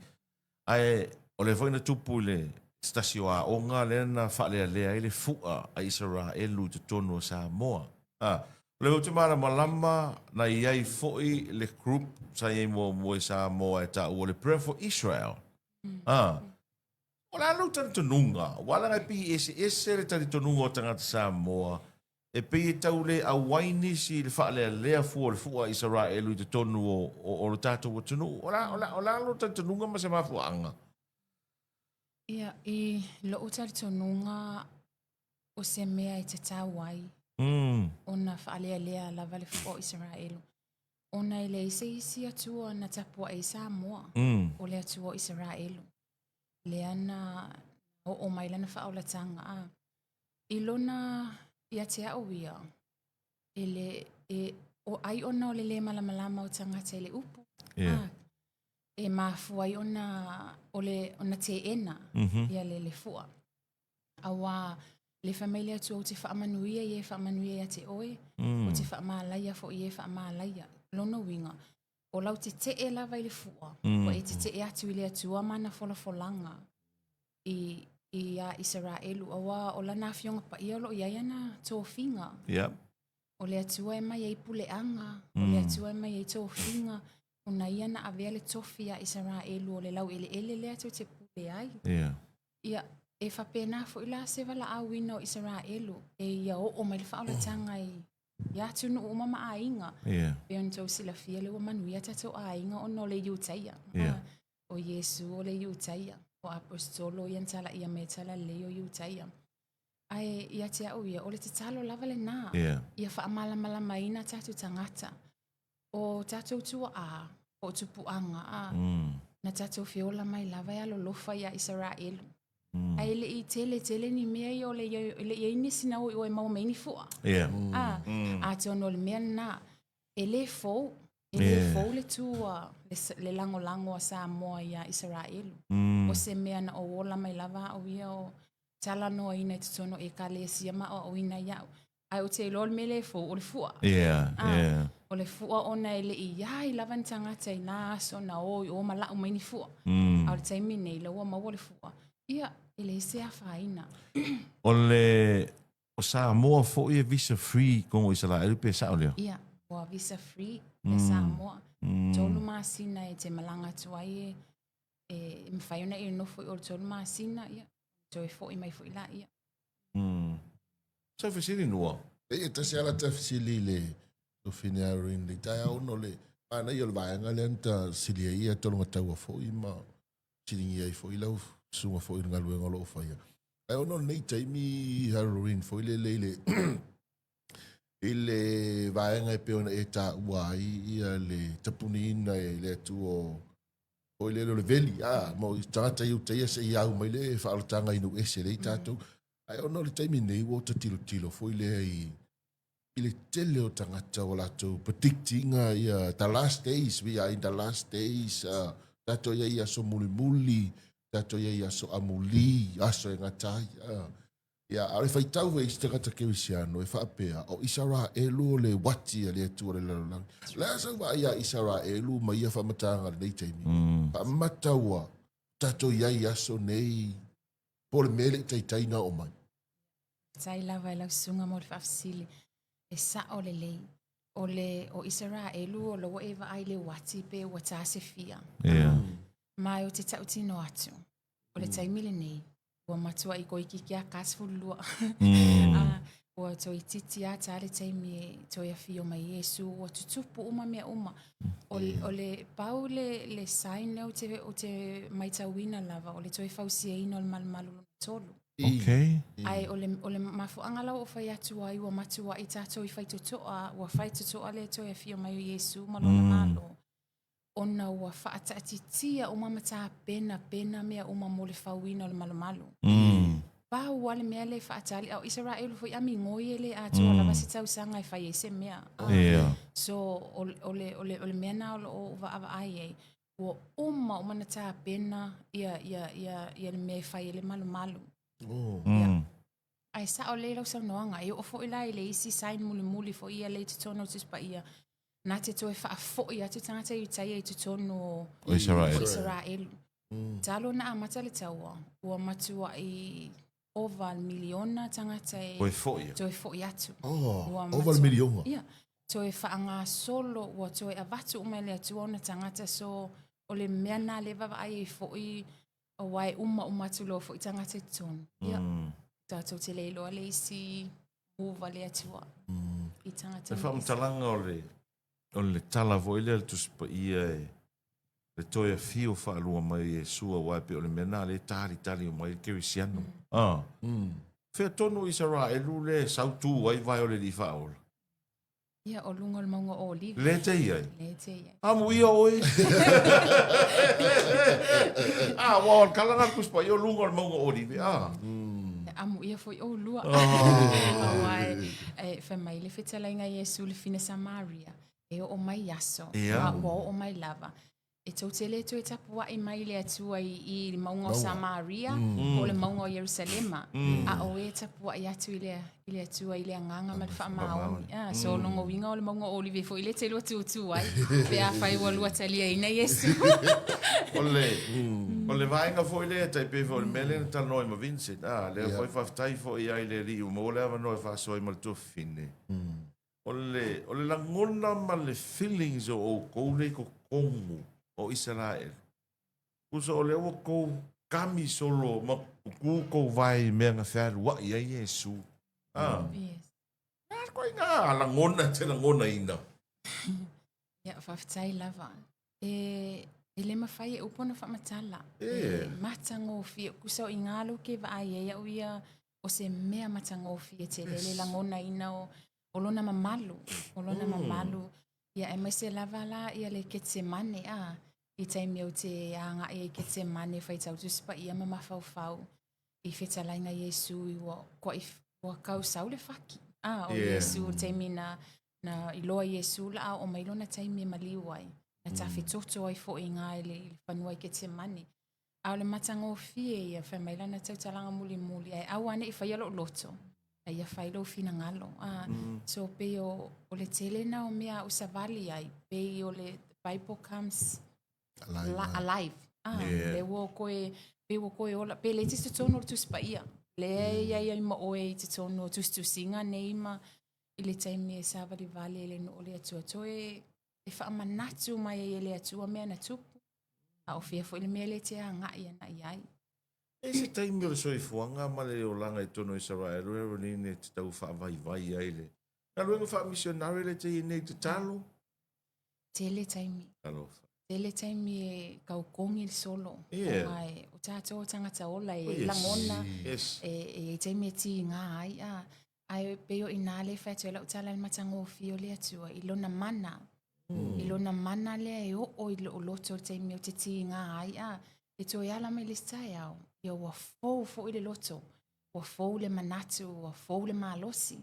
Ae o lea foi na tupu i le se tasi o aoga lea na faalealea ai le fu'a a Isaraelu i totonu o Samoa. A, o lea foi ou te malamalama na i ai foi le group sa i ai muamua i Samoa e taua o le Prayer for Israel. A, o le a lou talitonuga? Aua leaga e pei e eseese le talitonuga o tagata Samoa E pei e tau le auai nisi i le faalealea fua o le fu'a a Isaraelu i totonu o, o, o lo tatou atunuu. O le a, o le a, o le a lou talitonuga ma se mafuaaga? Ia, i lo'u talitonuga o se mea e tatau ai Mm. ona faalealea lava le fu'a o Isaraelu. Ona e leai se isi Atua na tapua'i ai Samoa, Mm. o le Atua o Isaraelu. Lea na oo mai lana faaolataga a. I lona, ia te au ia, e le, e, o ai ona o le lē malamalama o tagata i le upu. Yeah. A, e mafua ai ona, o le, ona teena Mm -hmm. ia le, le fua. Auā, le fai mai le Atua ou te faamanuia i e faamanuia ia te oe, Mm. ou te faamalaia foi i e faamalaia. Lona uiga, o lau tetee lava i le fua, Mm. ua e tetee atu i le Atua ma ana folafolaga i, iā Isaraelu, auā o lana Afioga Paia o lo o i ai ana tofiga. Yep. O le Atua e mai ai puleaga, o le Atua e mai ai tofiga, ona ia na avea le tofi iā Isaraelu o le laueleele lea tou te pule ai. Yeah. Ia, e faapena foi la se valaauina o Isaraelu, e ia oo mai le faaolataga i i atunuu uma ma aiga. Yeah. Pei ona tou silafia lea ua manuia tatou aiga ona o le Iutaia. Yeah. Ah, o Iesu o le Iutaia. O Aposetolo ia na talaia mai e talalelei o Iutaia. Ae ia te au ia, o le tatalo lava lenā. Yeah. Ia faamalamalamaina tatou tagata. O tatou tua'a, po o tupuaga, a. Mm. Na tatou feola mai lava e alolofa iā Isaraelu. Ae le i tele tele ni mea ia o le e le i ai nisi na o i o e maua mai ai ni fua. Yeah. A, atonu o le mea lena, e le fou, e le fou le tu a le, le lagolago a Samoa iā Isaraelu. O se mea na ou ola mai lava au ia o talanoaina i totonu o Ekalesia ma aoaoina ia'u. Ae ou te iloa o le mea lea e fou, o le fua. Yeah, ah, yeah. O le fua ona e le i ai lava ni tagata i nā aso na o i o ma lau mai ni fua. A o le taimi nei, la ua maua le fua. Ia, e leai se afaina. O le o Samoa foi e visa free kogo Isaraelu pe sao lea? Ia, ua visa free e Samoa. 3 masina e te malaga atu ai e, e mafai ona e nofo i o le 3 masina, ia, toe foi mai foi laia. Sau fesili nua. E tasi ala ta fesili i le Tofine Irene le taeao ona o le manaia o le vaega lea na ta sili ai ia tologa taua foi ma siligia ai foi lau susuga foi i le galuega o lo o faia. Ae ona o lenei taimi Halloween foi lele i le i le vaega e pei ona e taua ai ia le tapuniina e le Atua o foi lele o le veli, a, mo tagata i uta ia se i au mai le faaolataga i nuu ese lea i tatou. Ae ona o le taimi nei ua ta tilotilo foi lea i i le tele o tagata ua latou predicting ia the last days, we are in the last days, tatou i ai i aso mulimuli, tatou i ai i aso amuli, aso e gata ai. Ia, a o le faitau foi a isi tagata kerisiano e faapea, o Isaraelu o le uati a le Atua o le lalolagi. O le a sau vaai ia Isaraelu ma ia faamatalaga i lenei taimi? Faamata ua tatou i ai i aso nei, po o le mea e le i taitai ona oo mai. Faafetai lava i lau susuga mo le faafesili. E sao lelei. O le o Isaraelu o la ua e vaai i le uati pe ua ta se fia. Yeah. Ma ou te tautino atu, o le taimi lenei, ua matuai toeitiiti lava ta 12. Ua toeitiiti lava ta le taimi e toe afio mai ai Iesu, ua tutupu uma mea uma. O, o le pau le, le sign lea ou te, ou te maitauina lava, o le toe fausiaina o le malumalu lona tolu. Okay. Ae o le, o le mafuaaga la ua ou fai atu ai, ua matuai tatou i faitotoa, ua faitotoa le toe afio mai o Iesu ma lona Malo. ona ua faataatitia uma ma tapenapena mea uma mo le fauina o le malumalu. Pau lava le mea lea e faatali, a o Isaraelu foi a migoi e le atoa lava se tausaga e fai ai se mea. Yeah. So, o, o, le, o, le, o le mea na o lo o vaavaai ai, ua uma uma na tapena ia, ia, ia, ia le mea e fai ai le malumalu. Oh. Ia. Ae sao lelei lau saunoaga, e oo foi la i le isi sign mulimuli foi ia lea i totonu o le Tusi Paia, na te toe faafoi atu tagata Iutaia i totonu o O Isaraelu. o Isaraelu. Talu ona amata le taua, ua matuai ova le miliona tagata e Toe foi atu. toe foi atu. Oh, Ua ova le matua- miliona. Ia, toe faagasolo, ua toe avatu uma e le Atua ona tagata. So, o le mea na lea e vaavaai ai foi, aua e uma uma atu loa foi tagata i totonu. Ia, tatou te le iloa le isi move a le Atua i tagata. Le faamatalaga o le, o le tala foi lea a le Tusi Paia e le toe afio faalua mai o Iesu aua e pei o le mea lena lea e talitali uma ai le kerisiano. Ah. Fea tonu Isaraelu lea e sau tu ai vae o le Alii Faaola? Ia, o luga o le mauga o Olive. Le te i ai? Le te i ai. Amuia oe. Ah, ua o le kala ngā kuspa, i o luga o le mauga o Olive. Ah. Amuia foi oulua. Ah. Aua e, e, fai mai le fetalaiga a Iesu le fine Samaria, e oo mai aso, Ia. ma ua oo mai lava. E tou te le toe tapuai mai le Atua i, i le mauga o Samaria po o le mauga o Ierusalema, a o e tapuai atu i le, i le Atua i le agaga ma le faamaoni. Ah, so lona uiga o le mauga o Olive foi lea e te lua tutu ai, pe afai ua lua taliaina Iesu. O le, o le vaega foi lea, tai pei foi o le mea lea na talanoa ai ma Vincent, ah, lea foi faafetai foi ai le Alii ua maua le avanoa e faasoa ai ma le tuafafine. O le, o le lagona ma le feelings o outou lea i totonu o Isaraelu, tusa o lea ua tou kami solo ma tu tou vae i mea na fealuai ai Iesu. Ah. Yes. A koe ngā lagona te lagonaina. Ia, faafetai lava. E, e le mafai e upu ona faamatala. E. E matagofie, kusa o i ngā lo ke vaai ai au ia o se mea matagofie tele le lagonaina o, o lona mamalu, o lona mamalu. Ia, aemaise lava la ia le Ketsemane, a. I taimi ou te agai ai i Ketemane e faitau Tusi Paia ma mafaufau i fetalaiga Iesu i ua kuai ua kau sau le faki. Ah, o yeah. Iesu le taimi na na iloa Iesu la a oo mai lona taimi e maliu ai. Na tafetoto ai foi i ngā i le, i le fanua i Ketemane. A o le matagofie ia, fai mai lana tautalaga mulimuli, ae aua ne i faia lou loto, a ia fai lou finagalo. A, mm. So pei o, o le tele na o mea u savali ai, pei o le the Bible comes alive. La, alive. Ah, yeah. Le ua koe, pei ua koe ola, pe le tisi tonu o le tusi paia. Le mm. ia ia ma oe i te tonu o tusitusiga nei ma i le taimi e savalivali e le nuu o le Atua. Toe e faamanatu mai ai e le Atua mea na tupu. A o fia foi le mea le te agai ana i ai. E se taimi o le soifuaga ma le olaga i totonu o Isaraelu e Ronene e tatau faavaivai ai le galuega faamisionare le te i nei tatalo. Tele taimi. Alofa. Tele taimi e kaukongi le solo. Yeah. Ona e, o tātou o tangata ola e Oh, yes. langona, Yes. e, e i taimi e tīngā ai. A, ae pei o inā le whai atu e lau tala le matagofie o le Atua i lona mana. Mm. I lona mana lea e oo i lou loto le taimi o te tīngā ai. A, e toe ala mai le isi taeao, ia ua fou foi le loto, ua fou le manatu, ua fou le malosi.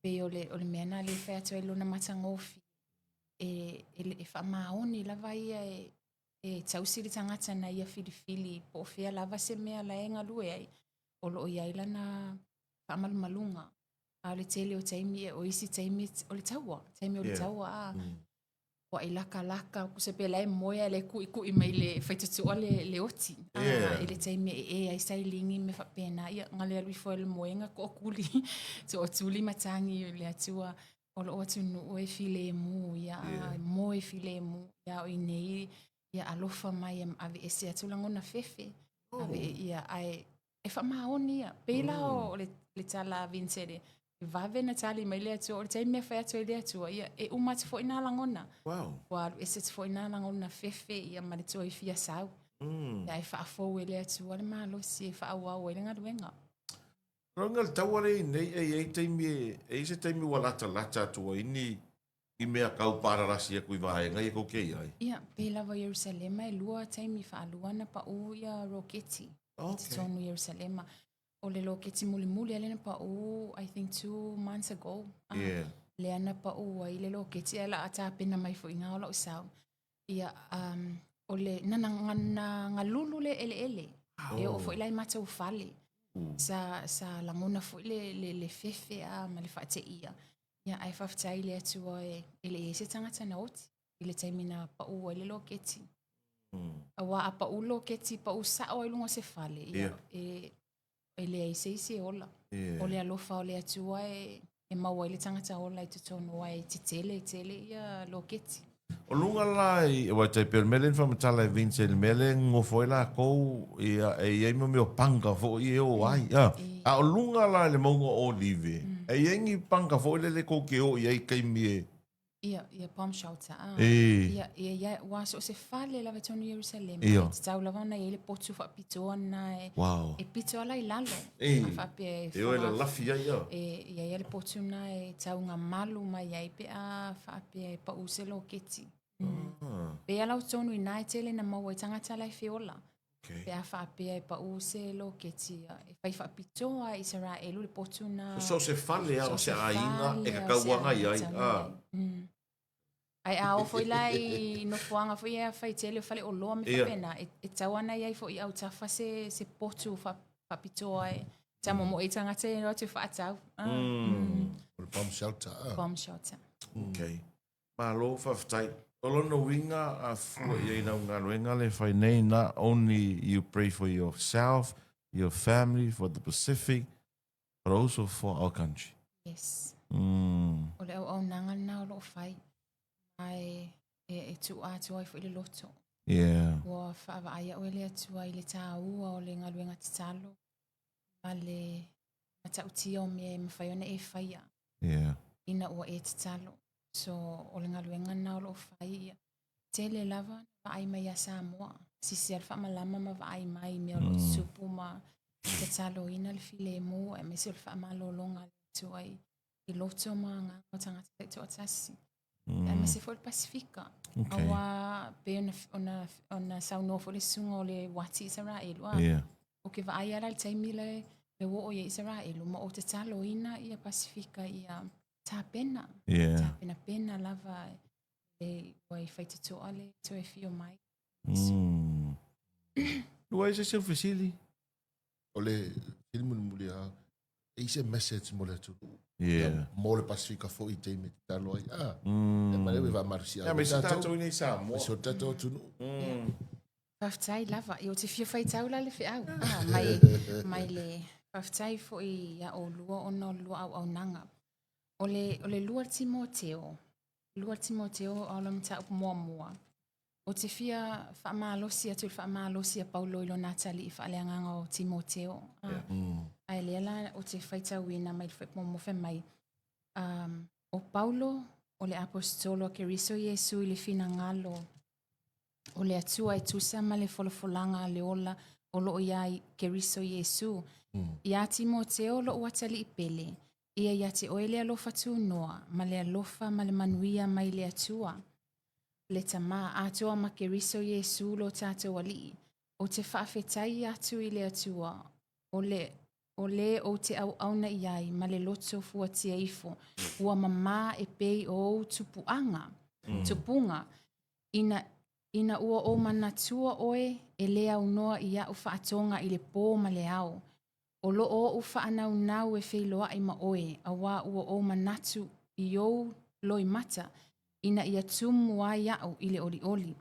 Pei o le, o le mea nā le whai atu ai lona matagofie. E, e, e faamaoni lava ia e, e tausi le tagata na ia filifili po o fea lava se mea la e galue ai, o lo o i ai lana faamalumaluga. A o le tele o taimi, e o isi taimi o le taua, taimi o le Yeah. taua, a mm. ua i lakalaka, kusa pe la e moe a le kuʻikuʻi mai le faitotoa le, le oti. A, Yeah. i le taimi e e ai sailigi me faapena, ia, gale alu ifo ai le moega toʻatuli, toʻatuli matagi i le Atua, o loo atunuu e filemu, ia, Yeah. moe filemu, ia o i nei, ia alofa mai e aveese atu lagona fefe. Oh. Ave, ia, ae e faamaoni ia. Pei la o le, le tala a Vincent, e vave na tali mai le Atua, o le taimi e fai atu ai le Atua, ia, e uma atu foi nā lagona. Wow. Ua alu ese atu foi nā lagona fefe, ia, ma le toe fia sau. Mm. Ia, e faafou e le Atua le malosi e faaauau ai le galuega. Rauga le taua lea i nei, e i ai taimi e, e i ai se taimi ua latalata atu ai ni, i mea kau pararasi aku i vaega ia kou ke i ai. Ia, pei lava Ierusalema e lua taimi faalua na paʻu ia roketi. Okay. I totonu Ierusalema. O le roketi mulimuli a lea na paʻu, I think 2 months ago. Ah, Yeah. Lea na paʻu ai le roketi ae o le a tapena mai foi i gā o la'u sau. Ia, um, o le, na, na, na, na galulu le eleele. Oh. E oo foi la i matou fale. Sa, sa lagona foi le, le, le fefe a ma le faateia. Ia, ae faafetai i le Atua e, e le i ai se tagata na oti i le taimi na paʻu ai le loketi. Auā a paʻu loketi, paʻu sao ai luga o se fale, ia, Yeah. e, e leai se isi e ola. Yeah. O le alofa o le Atua e, e maua ai le tagata ola i totonu ae tetele tele ia loketi. O luga la i, aua e tai pei o le mea lea na faamatala e Vince i le mea lea e nonofo ai lakou, ia, e i ai mo mea o panga foi e o ai. A, a o luga la i le mauga o Olive, e i ai ni panga foi lele kou te o i ai i taimi e Ia, ia bomb shelter. Ah. E. Ia, ia, ia, ua so o se fale lava i totonu o Ierusalema. Ia. E tatau lava ona i ai le potu faapitoa lena e, Wow. e pito ala i lalo. E. A faapea e E o e wha- lalafi ai a. E i ai le potu lena e taugamalu mai ai pe a faapea e paʻu se loketi. Ah, Pei ala o totonu i nā e tele na maua i tagata la e feola. okay. Pe a faapea e paʻu se loketi, e fai faapitoa e Isaraelu le potu na. So se fale a o So se se aiga e fale a o kakau se aga i aiga ai. tau Ah. ai. Ae a oo foi la i nofoaga foi ia fai tele o faleoloa ma Ia. faapena, e, e tatau ana i ai foi i autafa se, se potu fa, faapitoa e tamomoe i tagata e o atu e faatau. Ah, O le bomb shelter. Ah. Bomb shelter. Okay. Malo, faafetai. O lona uiga a fua i ai lau galuega lea e fai nei, not only you pray for yourself, your family, for the Pacific, but also for our country. Yes. Mm. O le auaunaga lena o loo fai. Ma e, e, e tuua atu ai foi le loto. Yeah. Ua faavaai au e le Atua i le taua o le galuega tatalo ma le matautia o mea e mafai ona e faia Yeah. ina ua e tatalo. So, o le galuega lena o loo fai ia. Tele lava na vaai mai ia Samoa. Sisi a le faamalama ma vaai mai i mea o loo tutupu ma tataloina le filemu aemaise o le faamalologa a le Atua i, i loto ma agaga o tagata taitoatasi. Aemaise foi le Pasifika. Okay. Aua pei ona, ona, ona saunoa foi le susuga o le uati Isaraelu. A, Yeah. O ke vaai ala i le taimi le, le ua oo i ai Isaraelu ma ou tataloina ia Pasifika ia tapena. Yeah. Tapenapena lava e ua i faitotoa le toe fio mai. Lua e se isi o fesili? O le fesili mulimuli lava, e i se message mo le atunuu? Yeah. Mo le Pasifika foi i taimi e tatalo ai. Ah, mm. ma lea ua faamalosia. Yeah, me se tatou i nei Samoa. Me se tatou atunuu. Faafetai lava. Ia, ou te fia faitau la le feau. Ah, mai, mai le faafetai foi ia oulua ona o le lua auaunaga. O le, o le lua Timoteo, lua Timoteo o le mataupu muamua. Ou te fia faamalosi atu i le faamalosi a Paulo i lona atalii faaleagaga o Timoteo. Ah, Yeah. Ae lea la ou te faitauina mai le fuaiupu muamua fai mai, um, o Paulo o le aposetolo a Keriso Iesu i le finagalo o le Atua e tusa ma le folafolaga a le ola o lo o iā Keriso Iesu. Iā Timoteo lo'u atalii pele, ia ia te oe le alofa tunoa ma le alofa ma le manuia mai le Atua, le Tama, atoa ma Keriso Iesu lo tatou Alii. Ou te faafetai atu i le Atua, o le o lē ou te auauna i ai ma le loto fuatia ifo, ua mamā e pei o ou tupuaga, tupuga, ina, ina ua ou manatua oe e le aunoa i aʻu faatoga i le pō ma le ao. O loo oʻu faanaunau e feiloai ma oe, auā ua ou manatu i ou loimata, ina ia tumu ai aʻu i le olioli.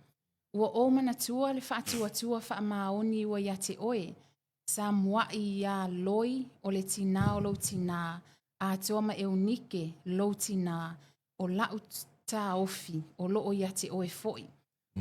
Ua ou manatua le faatuatua faamaoni ua ia te oe, sa muaʻi iā Loi o le tinā o lou tinā, atoa ma Eunike lou tinā, o laʻu taofi o loo ia te oe foi.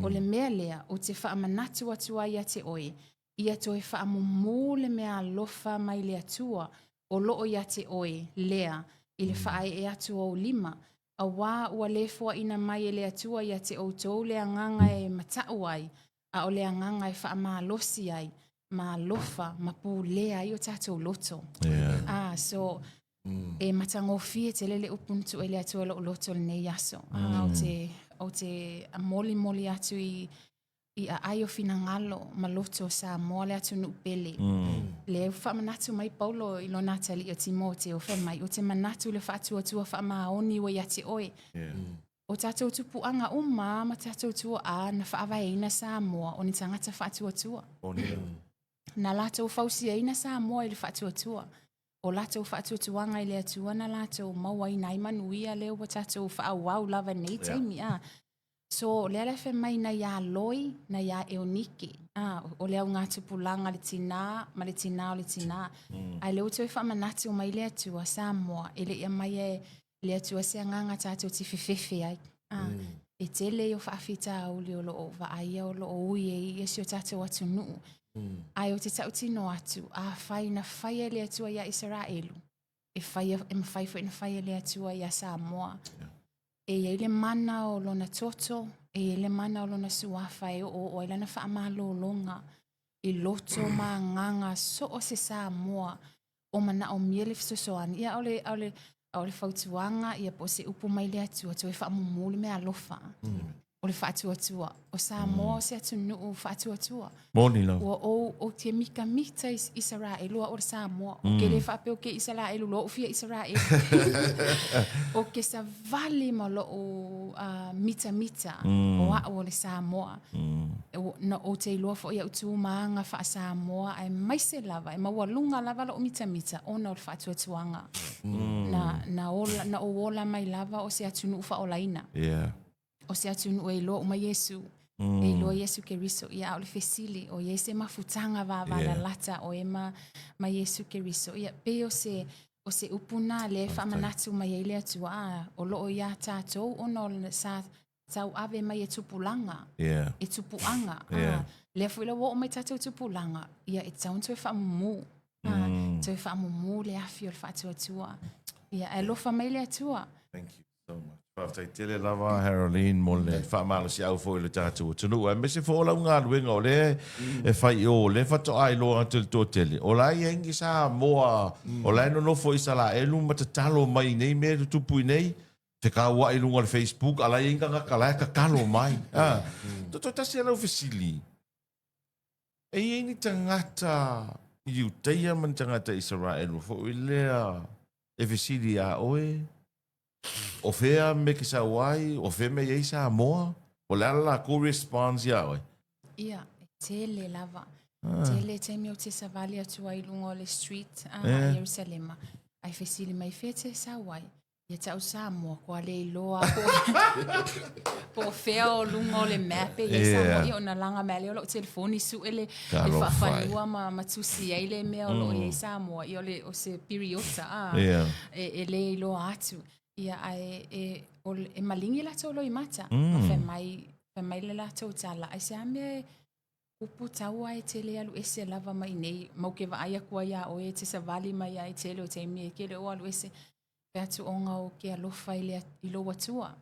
O le mea lea ou te faamanatu atu ai ia te oe, ia toe faamumū le mea alofa mai le Atua o loo ia te oe lea i le faaee atu o ou lima, auā ua le foaina mai e le Atua ia te outou le agaga e mataʻu ai, a o le agaga e faamalosi ai ma alofa ma pulea ai o tatou loto. Yeah. Ah, so, e matagofie tele le upu na tuu e le Atua i lou loto i lenei aso. Ah, ou te, ou te molimoli atu i, i aai o finagalo ma loto o Samoa le atunuu pele. Lea ua faamanatu mai Paulo i lona atalii o Timoteo, fai mai, ou te manatu i le faatuatua faamaoni ua ia te oe. Yeah. O tatou tupuaga uma ma tatou tuaa na faavaeina Samoa o ni tagata faatuatua. Na latou fausiaina Samoa i le faatuatua. O latou faatuatuaga i le Atua na latou mauaina ai manuia lea ua tatou faaauau lava i lenei taimi. Yeah. So, lea la e fai mai na iā Loi, na iā Eunike. Ah, o le augatupulaga le tinā ma le tinā o le tinā. Ae lea ua toe faamanatu mai le Atua, Samoa, e le i aumaia e le Atua se agaga tatou te fefefe ai. Ah, E tele ia o faafitauli o lo o vaaia o lo o ui ai ia si o tatou atunuu. Ae ou te tautino atu, afai na faia e le Atua iā Isaraelu, e faia, e mafai foi ona faia e le Atua iā Samoa. E i ai le mana o lona toto, e i ai le mana o lona suafa e oooo ai lana faamalologa i loto ma agaga so o se Samoa o manaomia le fesoasoani. Ia, ʻaʻole, ʻaʻole, ʻaʻole fautuaga, ia po o se upu mai le Atua, toe faamumu le meaalofa. O le faatuatua. O Samoa o se atunuu faatuatua. Moni lava. Ua ou, ou te mitamita i Isaraelu a o le Samoa. Ou ke le faapea ou ke Isaraelu loa ou fia Isaraelu. Ou ke savali ma loʻu uh, mitamita o aʻu o le Samoa. Na ou te iloa foi iaʻu tu ma aga faa-Samoa aemaise lava, e maualuga lava loʻu mitamita ona o le faatuatuaga. Na, na, ola, na ou ola mai lava o se atunuu faaolaina. Yeah. O se atunuu e iloa uma Iesu. E iloa Iesu Keriso. Ia, a o le fesili, o i ai se mafutaga vavalalata yeah. oe ma, ma Iesu Keriso. Ia, pei o se, o se upu nā lea e faamanatu mai ai le Atua, a, o loo iā tatou ona o sa tauave mai e tupulaga, Yeah. e tupuaga. Yeah. A, lea foi la ua oo mai tatou tupulaga, ia e tatau ona toe faamumu. A, toe faamumu le afi o le faatuatua. Ia, ae alofa mai le Atua. Thank you so much. Faafetai tele lava Haroline mo le faamalosiau foi i le tatou atunuu aemaise foi o lau galuega o lea e fai i o, o lea faatoa iloa atu e le toatele. O la e i ai ni Samoa, o la e nonofo i Isalaelu ma tatalo mai i nei mea e tutupu i nei. Fekaua'i i luga o le Facebook, a la e i ai ni tagata la e tatalo mai. A, toe tasi lava lau fesili, e i ai ni tagata Iutaia ma ni tagata Isaraelu foi lea e fesili iā oe, o fea me ke sau ai, o fea mea i ai Samoa? O le a le lakou response iā oe? Ia, e tele lava. Tele taimi ou te savali atu ai i luga o le street a Ierusalema, ae fesili mai, fea te sau ai? Ia te au Samoa, kua le iloa po, po o fea o luga o le map e i ai Samoa. Ia ona laga mai lea o lau telefoni sue le, le faafanua ma, ma tusi ai le mea o lo o i ai Samoa. Ia o, le, o se piriota a, e, e le iloa atu. Ia ae e, o, e maligi latou loimata. Ma fai mai, fai mai le latou tala, aisea mea e Upu taua e te le alu ese lava mai iinei, mau ke vaai aku ai iā ʻoe e te savali mai ai tele o taimi e ke le o alu ese. Fai atu ona o ke alofa i le i lou Atua.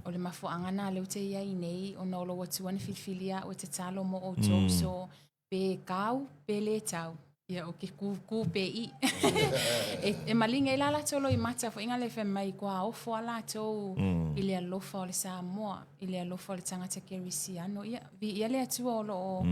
O le mafuaaga na lea ou te iai nei ona o lou Atua na filifili iaʻu e tatalo mo ʻoutou so pe kau pe le tau ia o ke kū kū pe i. E, e maligi ai la latou loimata foi nga le fai mai kua ofo a latou i le alofa o le Samoa, i le alofa o le tagata kerisiano. Ia, viia le Atua o loo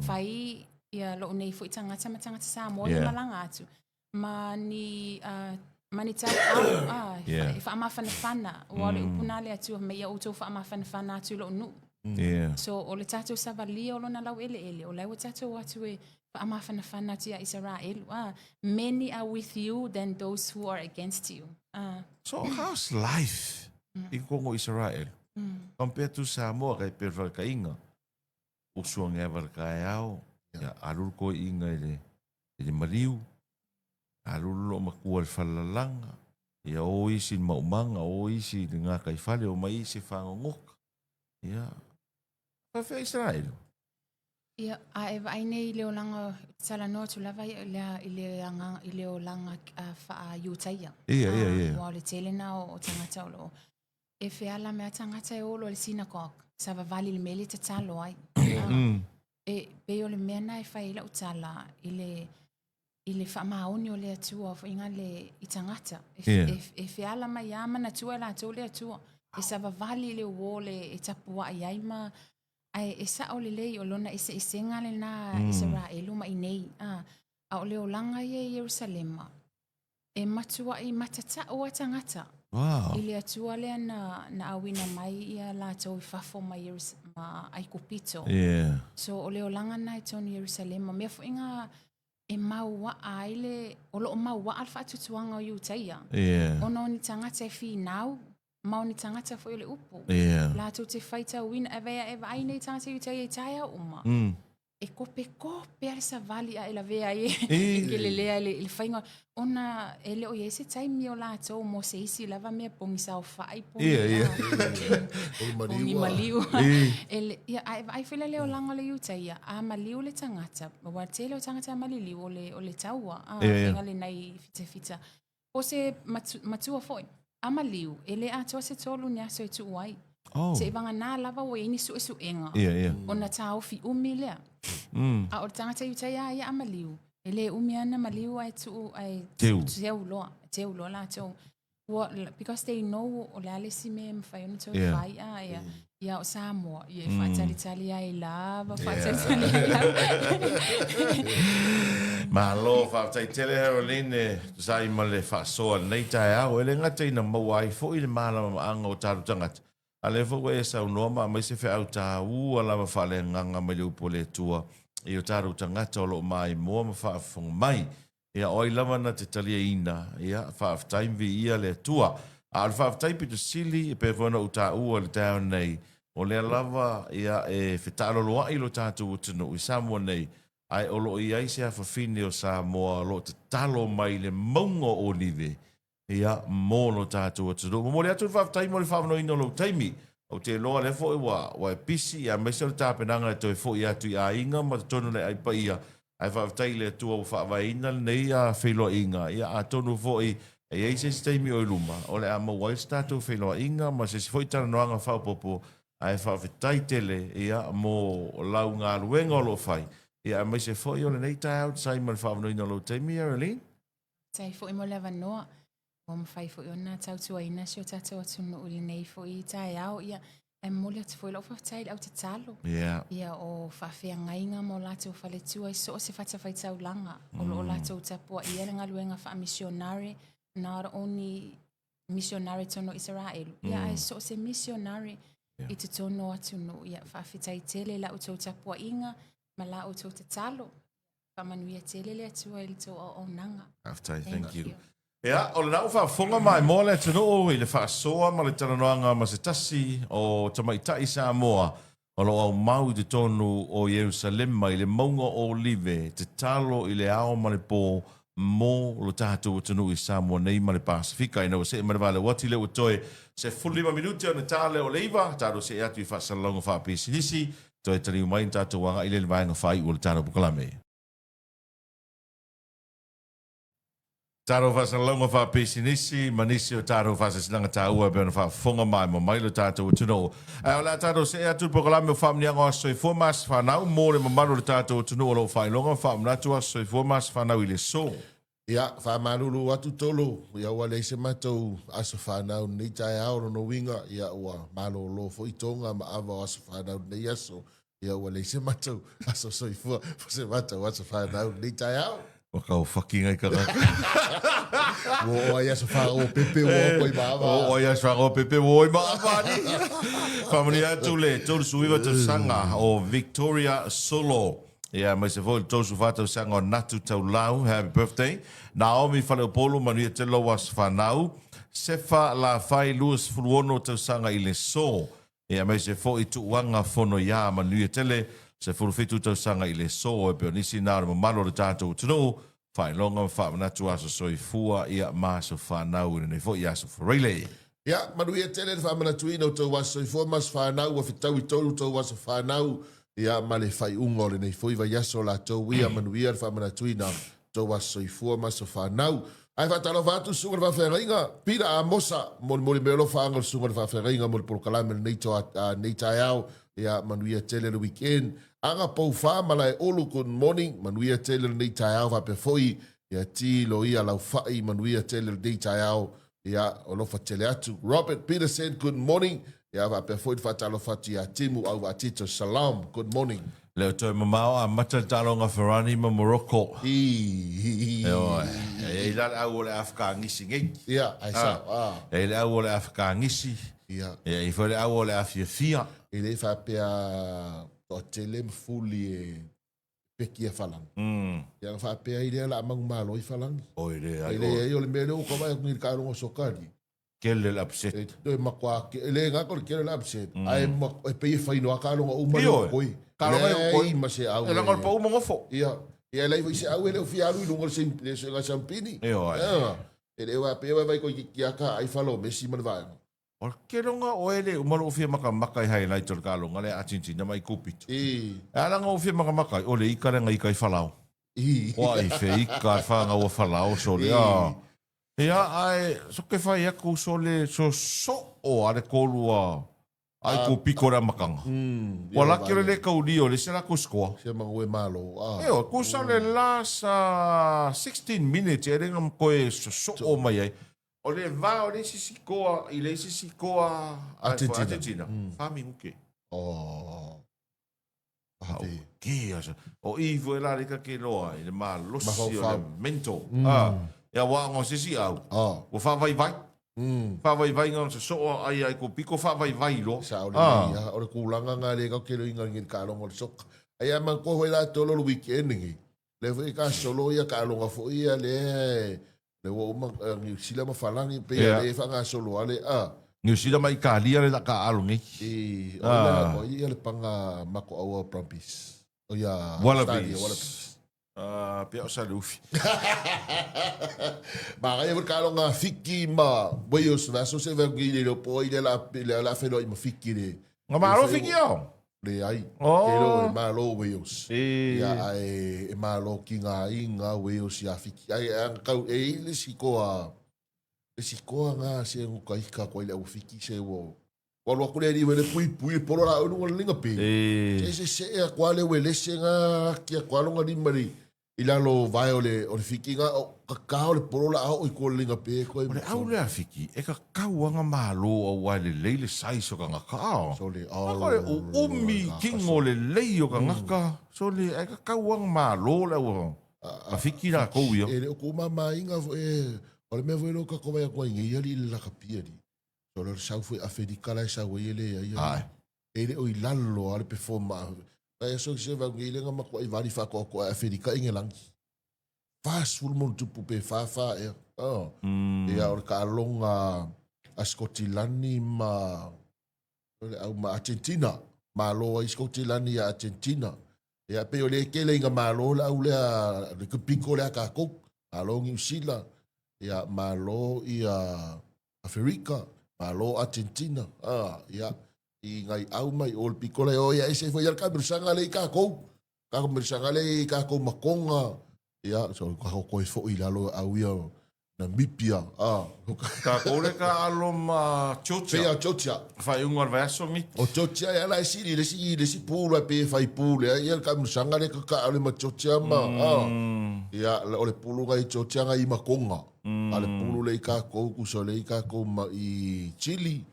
fai ia lou nei foi tagata ma tagata Samoa yeah. malaga atu ma ni uh, ma ni tauau ah, yeah. e faamafanafana ua o le upu na le Atua mai ia outou faamafanafana atu i lou nuu. Yeah. So o le tatou savalia o lona laueleele o la ua tatou o atu e faamafanafana atu ia Isaraelu. Ah, many are with you than those who are against you. Ah. So how's life i totonu o Isaraelu? Compare to Samoa kai pei o le faletaiga, usu ane lava i le taeao, ia alu le toeaina i le i le maliu, alu le loomatua i le falelalaga, ia o isi i le maumaga, o isi i le gataifale, omai isi e fagogota. Ia, faafefea Isaraelu? Ia, a e vaai nei i le olaga, ou te talanoa atu lava i le, i le agaga, i le olaga faa-Iutaia. Ia, ia, ia. Aua o le tele na o, o tagata o loo e feala mai a tagata e o loa i le synagogue, savavali i le mea lea e tatalo ai. E pei o le mea na e fai ai lau tala i le, i le faamaoni o le Atua foi nga le i tagata. E, Yeah. e, e feala mai a manatua e latou le Atua. E savavali i le uo le e tapuai ai ma ae e sao lelei o lona eseesega lena Isaraelu ma inei. A, a o le olaga ia i Ierusalema, e matuai matatau a tagata Wow. i le Atua lea na, na auina mai ia latou i fafo mai Ierus, ma Aikupito. Yeah. So o le olaga na i totonu i Ierusalema, mea foi nga e mauaa ai le, o loo mauaa le faatuatuaga o Iutaia. Yeah. Ona o ni tagata e finau, ma o ni tagata foi o le upu. Yeah. Latou te faitauina, e vea e vaai nei tagata Iutaia i taeao uma. E kopekope a le savali a e lavea ai e kelelea i le, i le faiga ona e le o i ai se taimi o latou mo se isi lava mea pogi saofai pogi Ia, ia. Pogi pogi maliu. maliu. E. E le, ia, a e vaai foi la le olaga o le Iutaia, a maliu le tagata, aua tele o tagata a maliliu o le, o le taua, a Ia, ia. faiga lenei fitafita. Po o se matu, matua foi, a maliu, e le atoa se tolu ni aso e tuu ai. Oh. Seivaganā lava ua i ai ni suesuega Ia, ia. ona taofi umi lea. A o le tagata Iutaia a ia a maliu, e le umi ana maliu ae tuu ae Teu. teu loa, teu loa latou. Ua, because they know o le a le isi mea e mafai ona toe fai, a ia, ia o Samoa, ia e faatalitali ai lava, faatalitali ai lava. Malo, faafetai tele Haroline e tusa ai ma le faasoa i lenei taeao. E le gata ina maua ai foi le malamalamaaga o tatou tagata, a lea foi ua e saunoa ma aumai se feau taua lava faaleagaga mai le upu a le Atua i o tatou tagata o lo o maimoa ma faafofoga mai. Ia, o ai lava na te taliaina, ia, faafetai ma viia le Atua. A o le faafetai pito sili, e pei foi ona ou taua i le taeao nei, o lea lava, ia, e fetaaloloai lo tatou atunuu i Samoa nei, ae o lo o i ai se afafine o Samoa o lo o tatalo mai i le mauga o Olive, ia, mo lo tatou atunuu. Momoli atu le faafetai mo le faavanoaina o lou taimi. Ou te iloa lea foi ua, ua e pisi, ia, aemaise o le tapenaga e toe foi atu i aiga ma totonu o le ai paia. Ae faafetai i le Atua ua faavaeina lenei feiloaiga. Ia, atonu foi e i ai se isi taimi o i luma, o le a maua ai se tatou feiloaiga ma se isi foi talanoaga faaopoopo. Ae faafetai tele, ia, mo lau galuega o lo o fai, ia, aemaise foi o lenei taeao e tusa ai ma le faavanoaina o lou taimi, Earlene. Faafetai foi mo le avanoa. Ua mafai foi ona tautuaina si o tatou atunuu i lenei foi taeao. Ia, ae momoli atu foi lau faafetai i le au tatalo. Yeah. Ia, o faafeagaiga ma o latou faletua i so o se fatafaitaulaga o lo o latou tapuaia le galuega faamisionare, not only missionary tonu o Isaraelu, ia ae so o se missionary i totonu o atunuu. Ia, faafetai tele i la outou tapuaiga ma la outou tatalo. Faamanuia tele le Atua i le tou auaunaga. Faafetai, thank you. Ia, o lena ua faafofoga maimoa le atunuu i le faasoa ma le talanoaga ma se tasi o tamaitai Samoa o lo o aumau i totonu o Ierusalema i le mauga o Olive, tatalo i le ao ma le po mo lo tatou atunuu i Samoa nei ma le Pasefika. Ina ua see mai le vale uati lea ua toe 15 minute ona ta lea o le 9, tatou see atu i faasalalauga faapisinisi, Toe taliu mai ona tatou agai lea i le vaega faaiu o le tatou polokalame. Tatou faasalalauga faapisinisi ma nisi o tatou faasilasilaga taua e pei ona faafofoga maimoa mai lo tatou atunuu. Ae o le a tatou see atu i le polokalame o Faamanuiaga o Aso Soifua ma Aso Fanau mo le mamalu o le tatou atunuu o lo o faailoga ma faamanatu Aso Soifua ma Aso Fanau i le aso. Ia, faamalulu atu Tolu, ia ua leai se matou aso fanau lenei taeao, lona uiga, ia ua malolo foi toga ma ava o aso fanau lenei aso, ia ua leai se matou aso soifua po se matou aso fanau lenei taeao. Ua kau fucking ai tagata. Ua oo ai aso whango pepe ua oko i maava. Ua oo ai aso whango pepe ua oi maava ni. Whaamani atu le 39 tausaga o Victoria Solo. Ia, aemaise foi le 34 tausaga o Natu Taulau, happy birthday. Naomi Faleupolu, manuia tele lou aso fanau. Sefa Lafai, 26 tausaga i le so. Ia, aemaise foi Tuuaga Fonoia, manuia tele, 17 tausaga i le so. E pei o nisi na o le mamalu o le tatou atunuu, faailoga ma faamanatu aso soifua, ia, ma aso fanau i lenei foi aso Friday. Ia, manuia tele le faamanatuina o tou aso soifua ma aso fanau, ua fetaui tonu tou aso fanau, ia, ma le faaiuga o lenei foi vaiaso latou ia, manuia le faamanatuina o tou aso soifua ma aso fanau. Ae faatalofa atu susuga i le faafeagaiga, Pita Amosa, molimoli mai alofaaga o le susuga i le faafeagaiga mo le polokalame o lenei, lenei taeao, ia, manuia tele le weekend. Aga Poufa Malaeulu, good morning, manuia tele lenei taeao faapea foi, ia, Ti Loia Laufai, manuia tele lenei taeao, Ia, alofa tele atu. Robert Peterson, good morning. Ia, faapea foi le faatalofa atu ia Timu Auvaatito, Shalom, good morning. Le o toe mamao amata le taaloga Farani ma Morocco. Ii. Eoe. E i ai la le au o le Afkangisi nei. Ia, ai sao. Ah. E i ai le au o le Afkangisi. Ia. E i ai foi le au o le Afiafia. E le faapea toatele ma fuli e peki e falangi. Ia na faapea ai lea la mangu malo i falangi. Oi le ai. E le ai o le mea lea ua kawai aku ni ka longo sokali. Kele le upset. E toe makoa ke le nga ko kele le upset. Ai ma e pe fai no ka longo uma le koi. Ka longo e koi ma se au. E longo pa uma ngofo. Ia. Ia lai foi se au e le fi alu i lunga se le se sampini. Ia. E le wa pe wa vai ko ki aka ai falo mesi ma le vaega. O le keloga oe le uma lou fia makamaka i highlight o le kaloga le Argentina mai kupito. I. E ala nga fia makamaka ai, o le ika le nga ika i falao. I. Oa i fe ika le whanga ua falao so le a. Ia ae so ke whai aku so le so so o a le kolu a ai ku piko le amakanga. Ua laki o le le kaulio le se la ku scoa. Se mangu e malo. Ah. Eo, ku sa le last 16 minutes e le nga koe so so o mai ai. O le va o le isi sikoa i le isi sikoa Argentina. Argentina. Fa minuke. Oh. Ave. Ki asa. O i fue la le ka ke loa i le malosi o le Mafaufau. mental. Ah, ia wa ngo sisi au. Oh. Ua fa vai vai. Fa vai vai ngā sa soa ai ai ko piko fa vai vai lo. Sa o le ah. Ia, o le kūlanga ngā le kau ke loinga ngi ka longo le soka. Ai a man ko hoi la tolo le weekend ngi. Le foi ka solo ia ka longa foi ia le Le ua uma Niu Sila ma Falangi pe ia le whangasolo ale a. Niu Sila ma Ikalia le laka alo nei. I o la o ia le panga mako aua Brumbies. O ia Wallabies. Wallabies. Ah, pia o sa lufi. Ma ga ia ka longa fiki ma Wales na so se vengi le po i le la le la felo i ma fiki le. Nga malo fiki o. Le ai. Oh. Ke lo e malo Wales. E. Ia ae e malo ki ngā inga Wales ia fiki. Ai e kau e i le sikoa. Le sikoa ngā se nguka ika koa i le au fiki se wo. Kua lua kule ni wele pui pui polo la unu ngā linga pe. E. Se se se a koa le wele se ngā kia koa longa ni mari. I lalo o vae o le, o le fikiga, o ka o le polo la o i ko linga pe koe. O le au lea fiki, e ka kau anga malo au ai le lei le size o ka ngaka ao. So le, oh, le umi kingo le lei o ka ngaka. So le, e ka kau anga malo le au a fiki la kou ia. E le o ku mama inga e, o le mea foi lo ka ko vai ko ingi ia li le lakapia li. So le sau foi Aferika la e sau ai le ia. Ai. E le o i lalo a le performa. Ai aso se va ngi lenga ma ko i vali fa ko ko Aferika Ingelangi. Fa sulu mo tupu pe fa fa e. Oh. Ia o le kaalonga a Scotilani ma o le au ma Argentina. Malo ai Scotilani ia Argentina. Ia pe o le kele inga malo le au lea le kupiko lea kākou. Malo Niu Sila. Ia malo ia Aferika, Malo Argentina, a, ia, i ngai au mai o le piko le o ia ese foi ia le kamerusaga le i kākou. Kamerusaga le i kākou makonga. Ia, so ka koe foi i lalo au ia Namibia, a. Kākou le ka alo ma Georgia. Pei a Georgia. Whaiunga o le vaiaso mi. O Georgia ia la e sili le si le si pulu e pe fai pulu ia ia le kamerusaga le ka ka ale ma Georgia ma, a. Ia, o le pulu ngai Georgia ngai i makonga. A le pulu le i kākou, kusa le i kākou ma i Chile,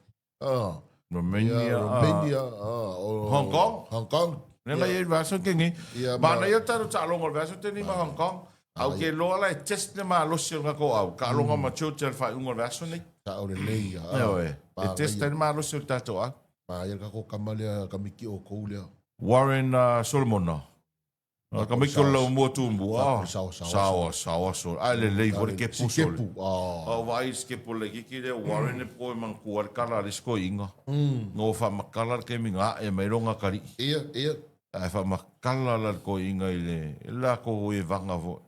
a. Romania, ia, Romania, a, o, Hong Kong. Hong Kong. Le ngai e vaiaso ke ngi. Ia, ma. Mana ia taro taaloga o le vaiaso teni ma Hong Kong. Au ke loa la e test le malosi o ngako au. Ka alonga ma Georgia le faaiuga o le vaiaso nei. Sa o le lei, a. Ioe. E test ai le malosi o le tatou au. Ma ia kako kama lea, kamiki o kou lea. Warren Solomona. Ka mai ko lau mua tumbu. Ah, Sawa, sawa. Sawa, sawa so. Ai le lei fo le kepu so. Kepu. Ah. O vai skepu le kiki le Warren le po mang ku al kala le sko inga. No fa makala le kemi nga e mai ronga kari. Ia, ia. Ai fa makala la ko inga i le la ko e vanga fo.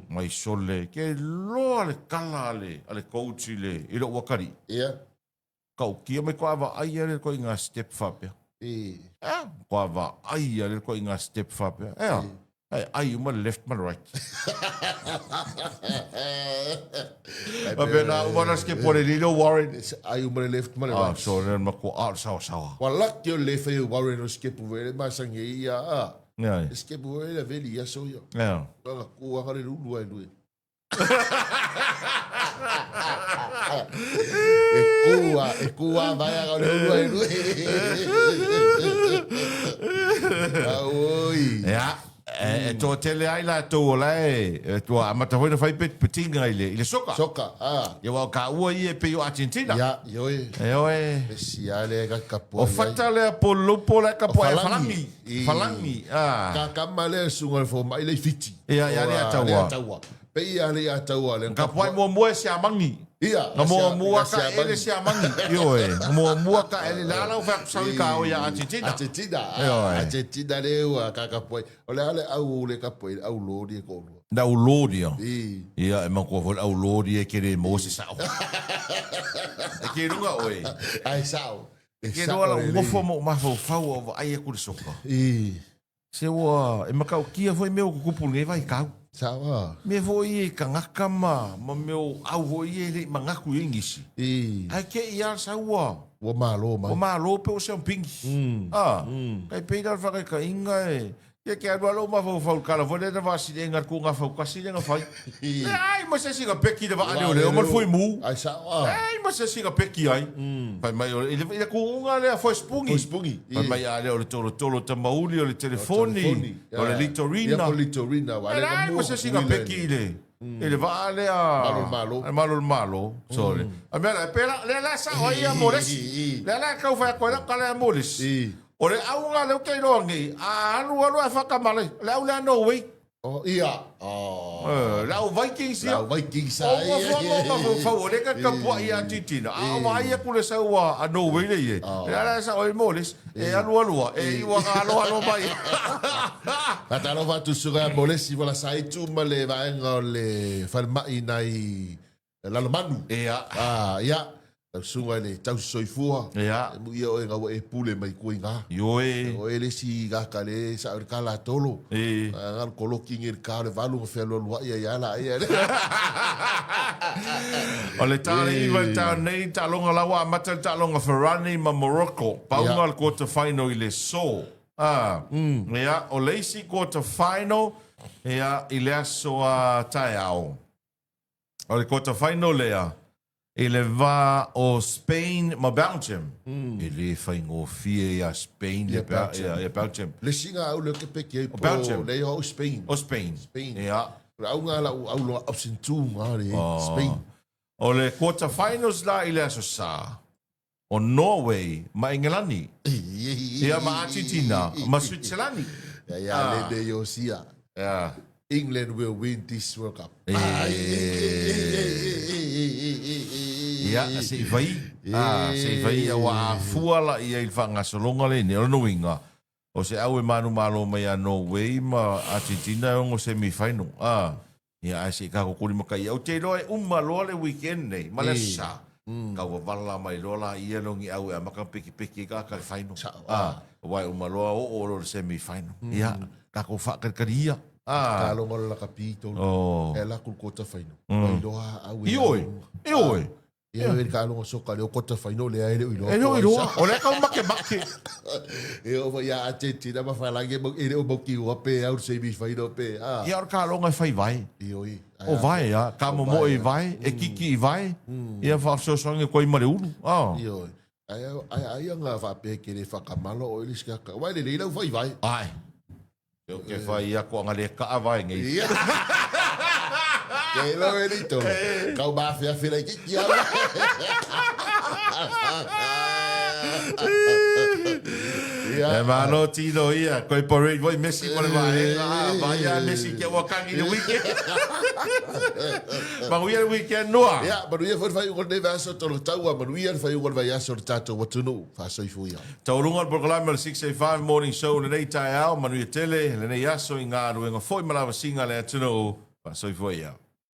Mai sole ke loa le kala ale ale coach i le i lo wakari. Ia. Ka ukia mai ko ava ai ale ko inga step fa pea. E. Eh, ko ava ai ale ko inga step fa pea. Eh, ai ai uma left ma right. Ma pena uma na ske pole lilo Warren. Ai uma le left ma le Ah, right. so le ma ko ah sawa sawa. Wa lak yo le fe Warren o skepu vele ma sange ia a. Yeah. Skepu vele veli ia so ia. Yeah. Nga ku anga le lulu ai lui. E kua, e kua vai a le lulu ai lui. Oi. Yeah. E toa tele ai la tou o la e tua amata hoi na whai pet petinga i le, i le soka. Soka, ah. Ia wao ka ua i e pe o Argentina. Ia, ioi. E oe. E si ale ka kapua. O fata lea po lupo lea kapua e Falangi. falangi. Falangi. Ah. Ka kama le sunga le fo mai le fiti. Ia, ia, le ataua. Le ataua. Pe ia le ataua le. Kapua i mua mua e se amangi. Ia. Nga mua mua ka ele se amangi. Ioe. Nga mua mua ka ele la lau wha kusawi ka o ia Argentina. Argentina. Ioe. Argentina le ua ka kapua. O le ale au le kapua au lori e kolua. Na u lori ia. I. Ia e makua fo au lori e kere mo se sao. E ke runga oe. Ai sao. E Ke roa la ngofo mo mafaufau o ai aku le soka. I. Se ua e makau kia foi mea o kukupu nei vai kau. Sao. Me foi e kangaka ma ma mea o au foi e le mangaku i ngisi. I. Ai ke ia sa ua. Ua malo mai. O malo pe o se pingi. Ah. Kai peida whakai ka inga e. Ia ke alu alo mafaufau kala foi le na vasile nga ku nga fau kasi le nga fai. Ai ma se singa peki le va ale o le o ma foi mu. Ai sao. Ai ma se singa peki ai. Fai mai o ile ile ku unga le foi spungi. Foi spungi. Fai mai ale o le tolo tolo tamauli o le telefoni. O le litorina. Ia ko litorina wa le Ai ma se singa peki le. Ile va ale a Malo malo. Malo malo. Sorry. A mea la pela le la sa o ia moles. Le la kau fa ko la kala moles. O le auga le ke roa nei, a alu alu a whakamale, le au lea no way. Oh, ia. Oh. Le au Vikings ia. La Vikings O ai. ua fua mo ma fau o le ka kapua i a titina. A o ai aku le sau a no way le ie. Le ala sa o moles, e alu alua, e iwa ka alo alo mai. Fatalofa atu suga molesi wala sa itu ma le vaenga o le falemai nai Lalomanu. Ia. Ah, ia. Tau sunga le tau soifua. Ia. E mu ia oe ngā e pule mai kua i ngā. Ioe. O e le si ngā ka le sa o le ka la tolo. E. Ngā koloki ngi le ka le valu ngā whea lua ia ia la ia. O le tāle iwa i tā nei, tā longa lawa, mata le tā longa Ferrani ma Morocco. Paunga le quarter final i le so. Ah, ia, o le isi quarter final, ia, i le aso a taeao. O le quarter final lea, i le va o Spain ma Belgium. E le faigofie ia Spain ia, Belgium. Ia, ia Belgium. Le singa au le ke peke ai po Belgium. le o Spain. O Spain. Spain. Ia. O le auga la au loa option 2 ngā le Spain. O le quarter finals la i le aso sa. O Norway ma Engelani. Ia ma Argentina ma Switzerland. Ia ia le le yo sia. Ia. England will win this World Cup. Ia, se i vai. Ah, se i vai ua afua la ia i le faagasologa lenei. O lona uiga, o se au e manumalo mai ia Norway ma Argentina e ono semi final. Ah, Ia ae se i kako kuli maka ia. Ou te iloa e uma loa le weekend nei, ma le aso sa. Kau wavala mai loa la ia longi au e amaka peki peki e kaka le final. Ah, aua e uma loa oo loa le semi final. Ia, kako whaakalikali ia. Ah. Ka longo la ka pito. Oh. E la kul kota final. Mai loa au e. I oi, i oi. Ia e ka longo soka le o kota final le ai le iloa. E le iloa. O lea kau make make. E o ia Argentina ma whalange mau e le o mau ki ua pe au semi final pe. Ah. Ia o le ka longa e whai vai. I oi. O vai a, ka momoe i vai, e kiki i vai. Ia whaafesoasoangi koe i ma le ulu. Ah. I oi. Ai ai ai anga whape ke le whakamalo o ili skaka. Wai le le lau whai vai. Ai. Ke ke whai ia ko anga le kaa vai ngei. Ia. Ke lo e ni tolu. Kau mafia whira ki ki ala. Ia. E malo tino ia, koe parade voi Messi mo le vaega, ah, vai a Messi ke ua kangi le weekend. Manuia le weekend noa. Ia, manuia foi le whai unga nei vaiaso tolu taua, manuia le whai unga le vaiaso le tātou atunuu, whasoifua ia. Taualuga o le polokalame o le 685 Morning Show lenei taeao, manuia tele lenei aso i ngā aluega foi ma lavasiga a le atunuu. Faasoifua ia.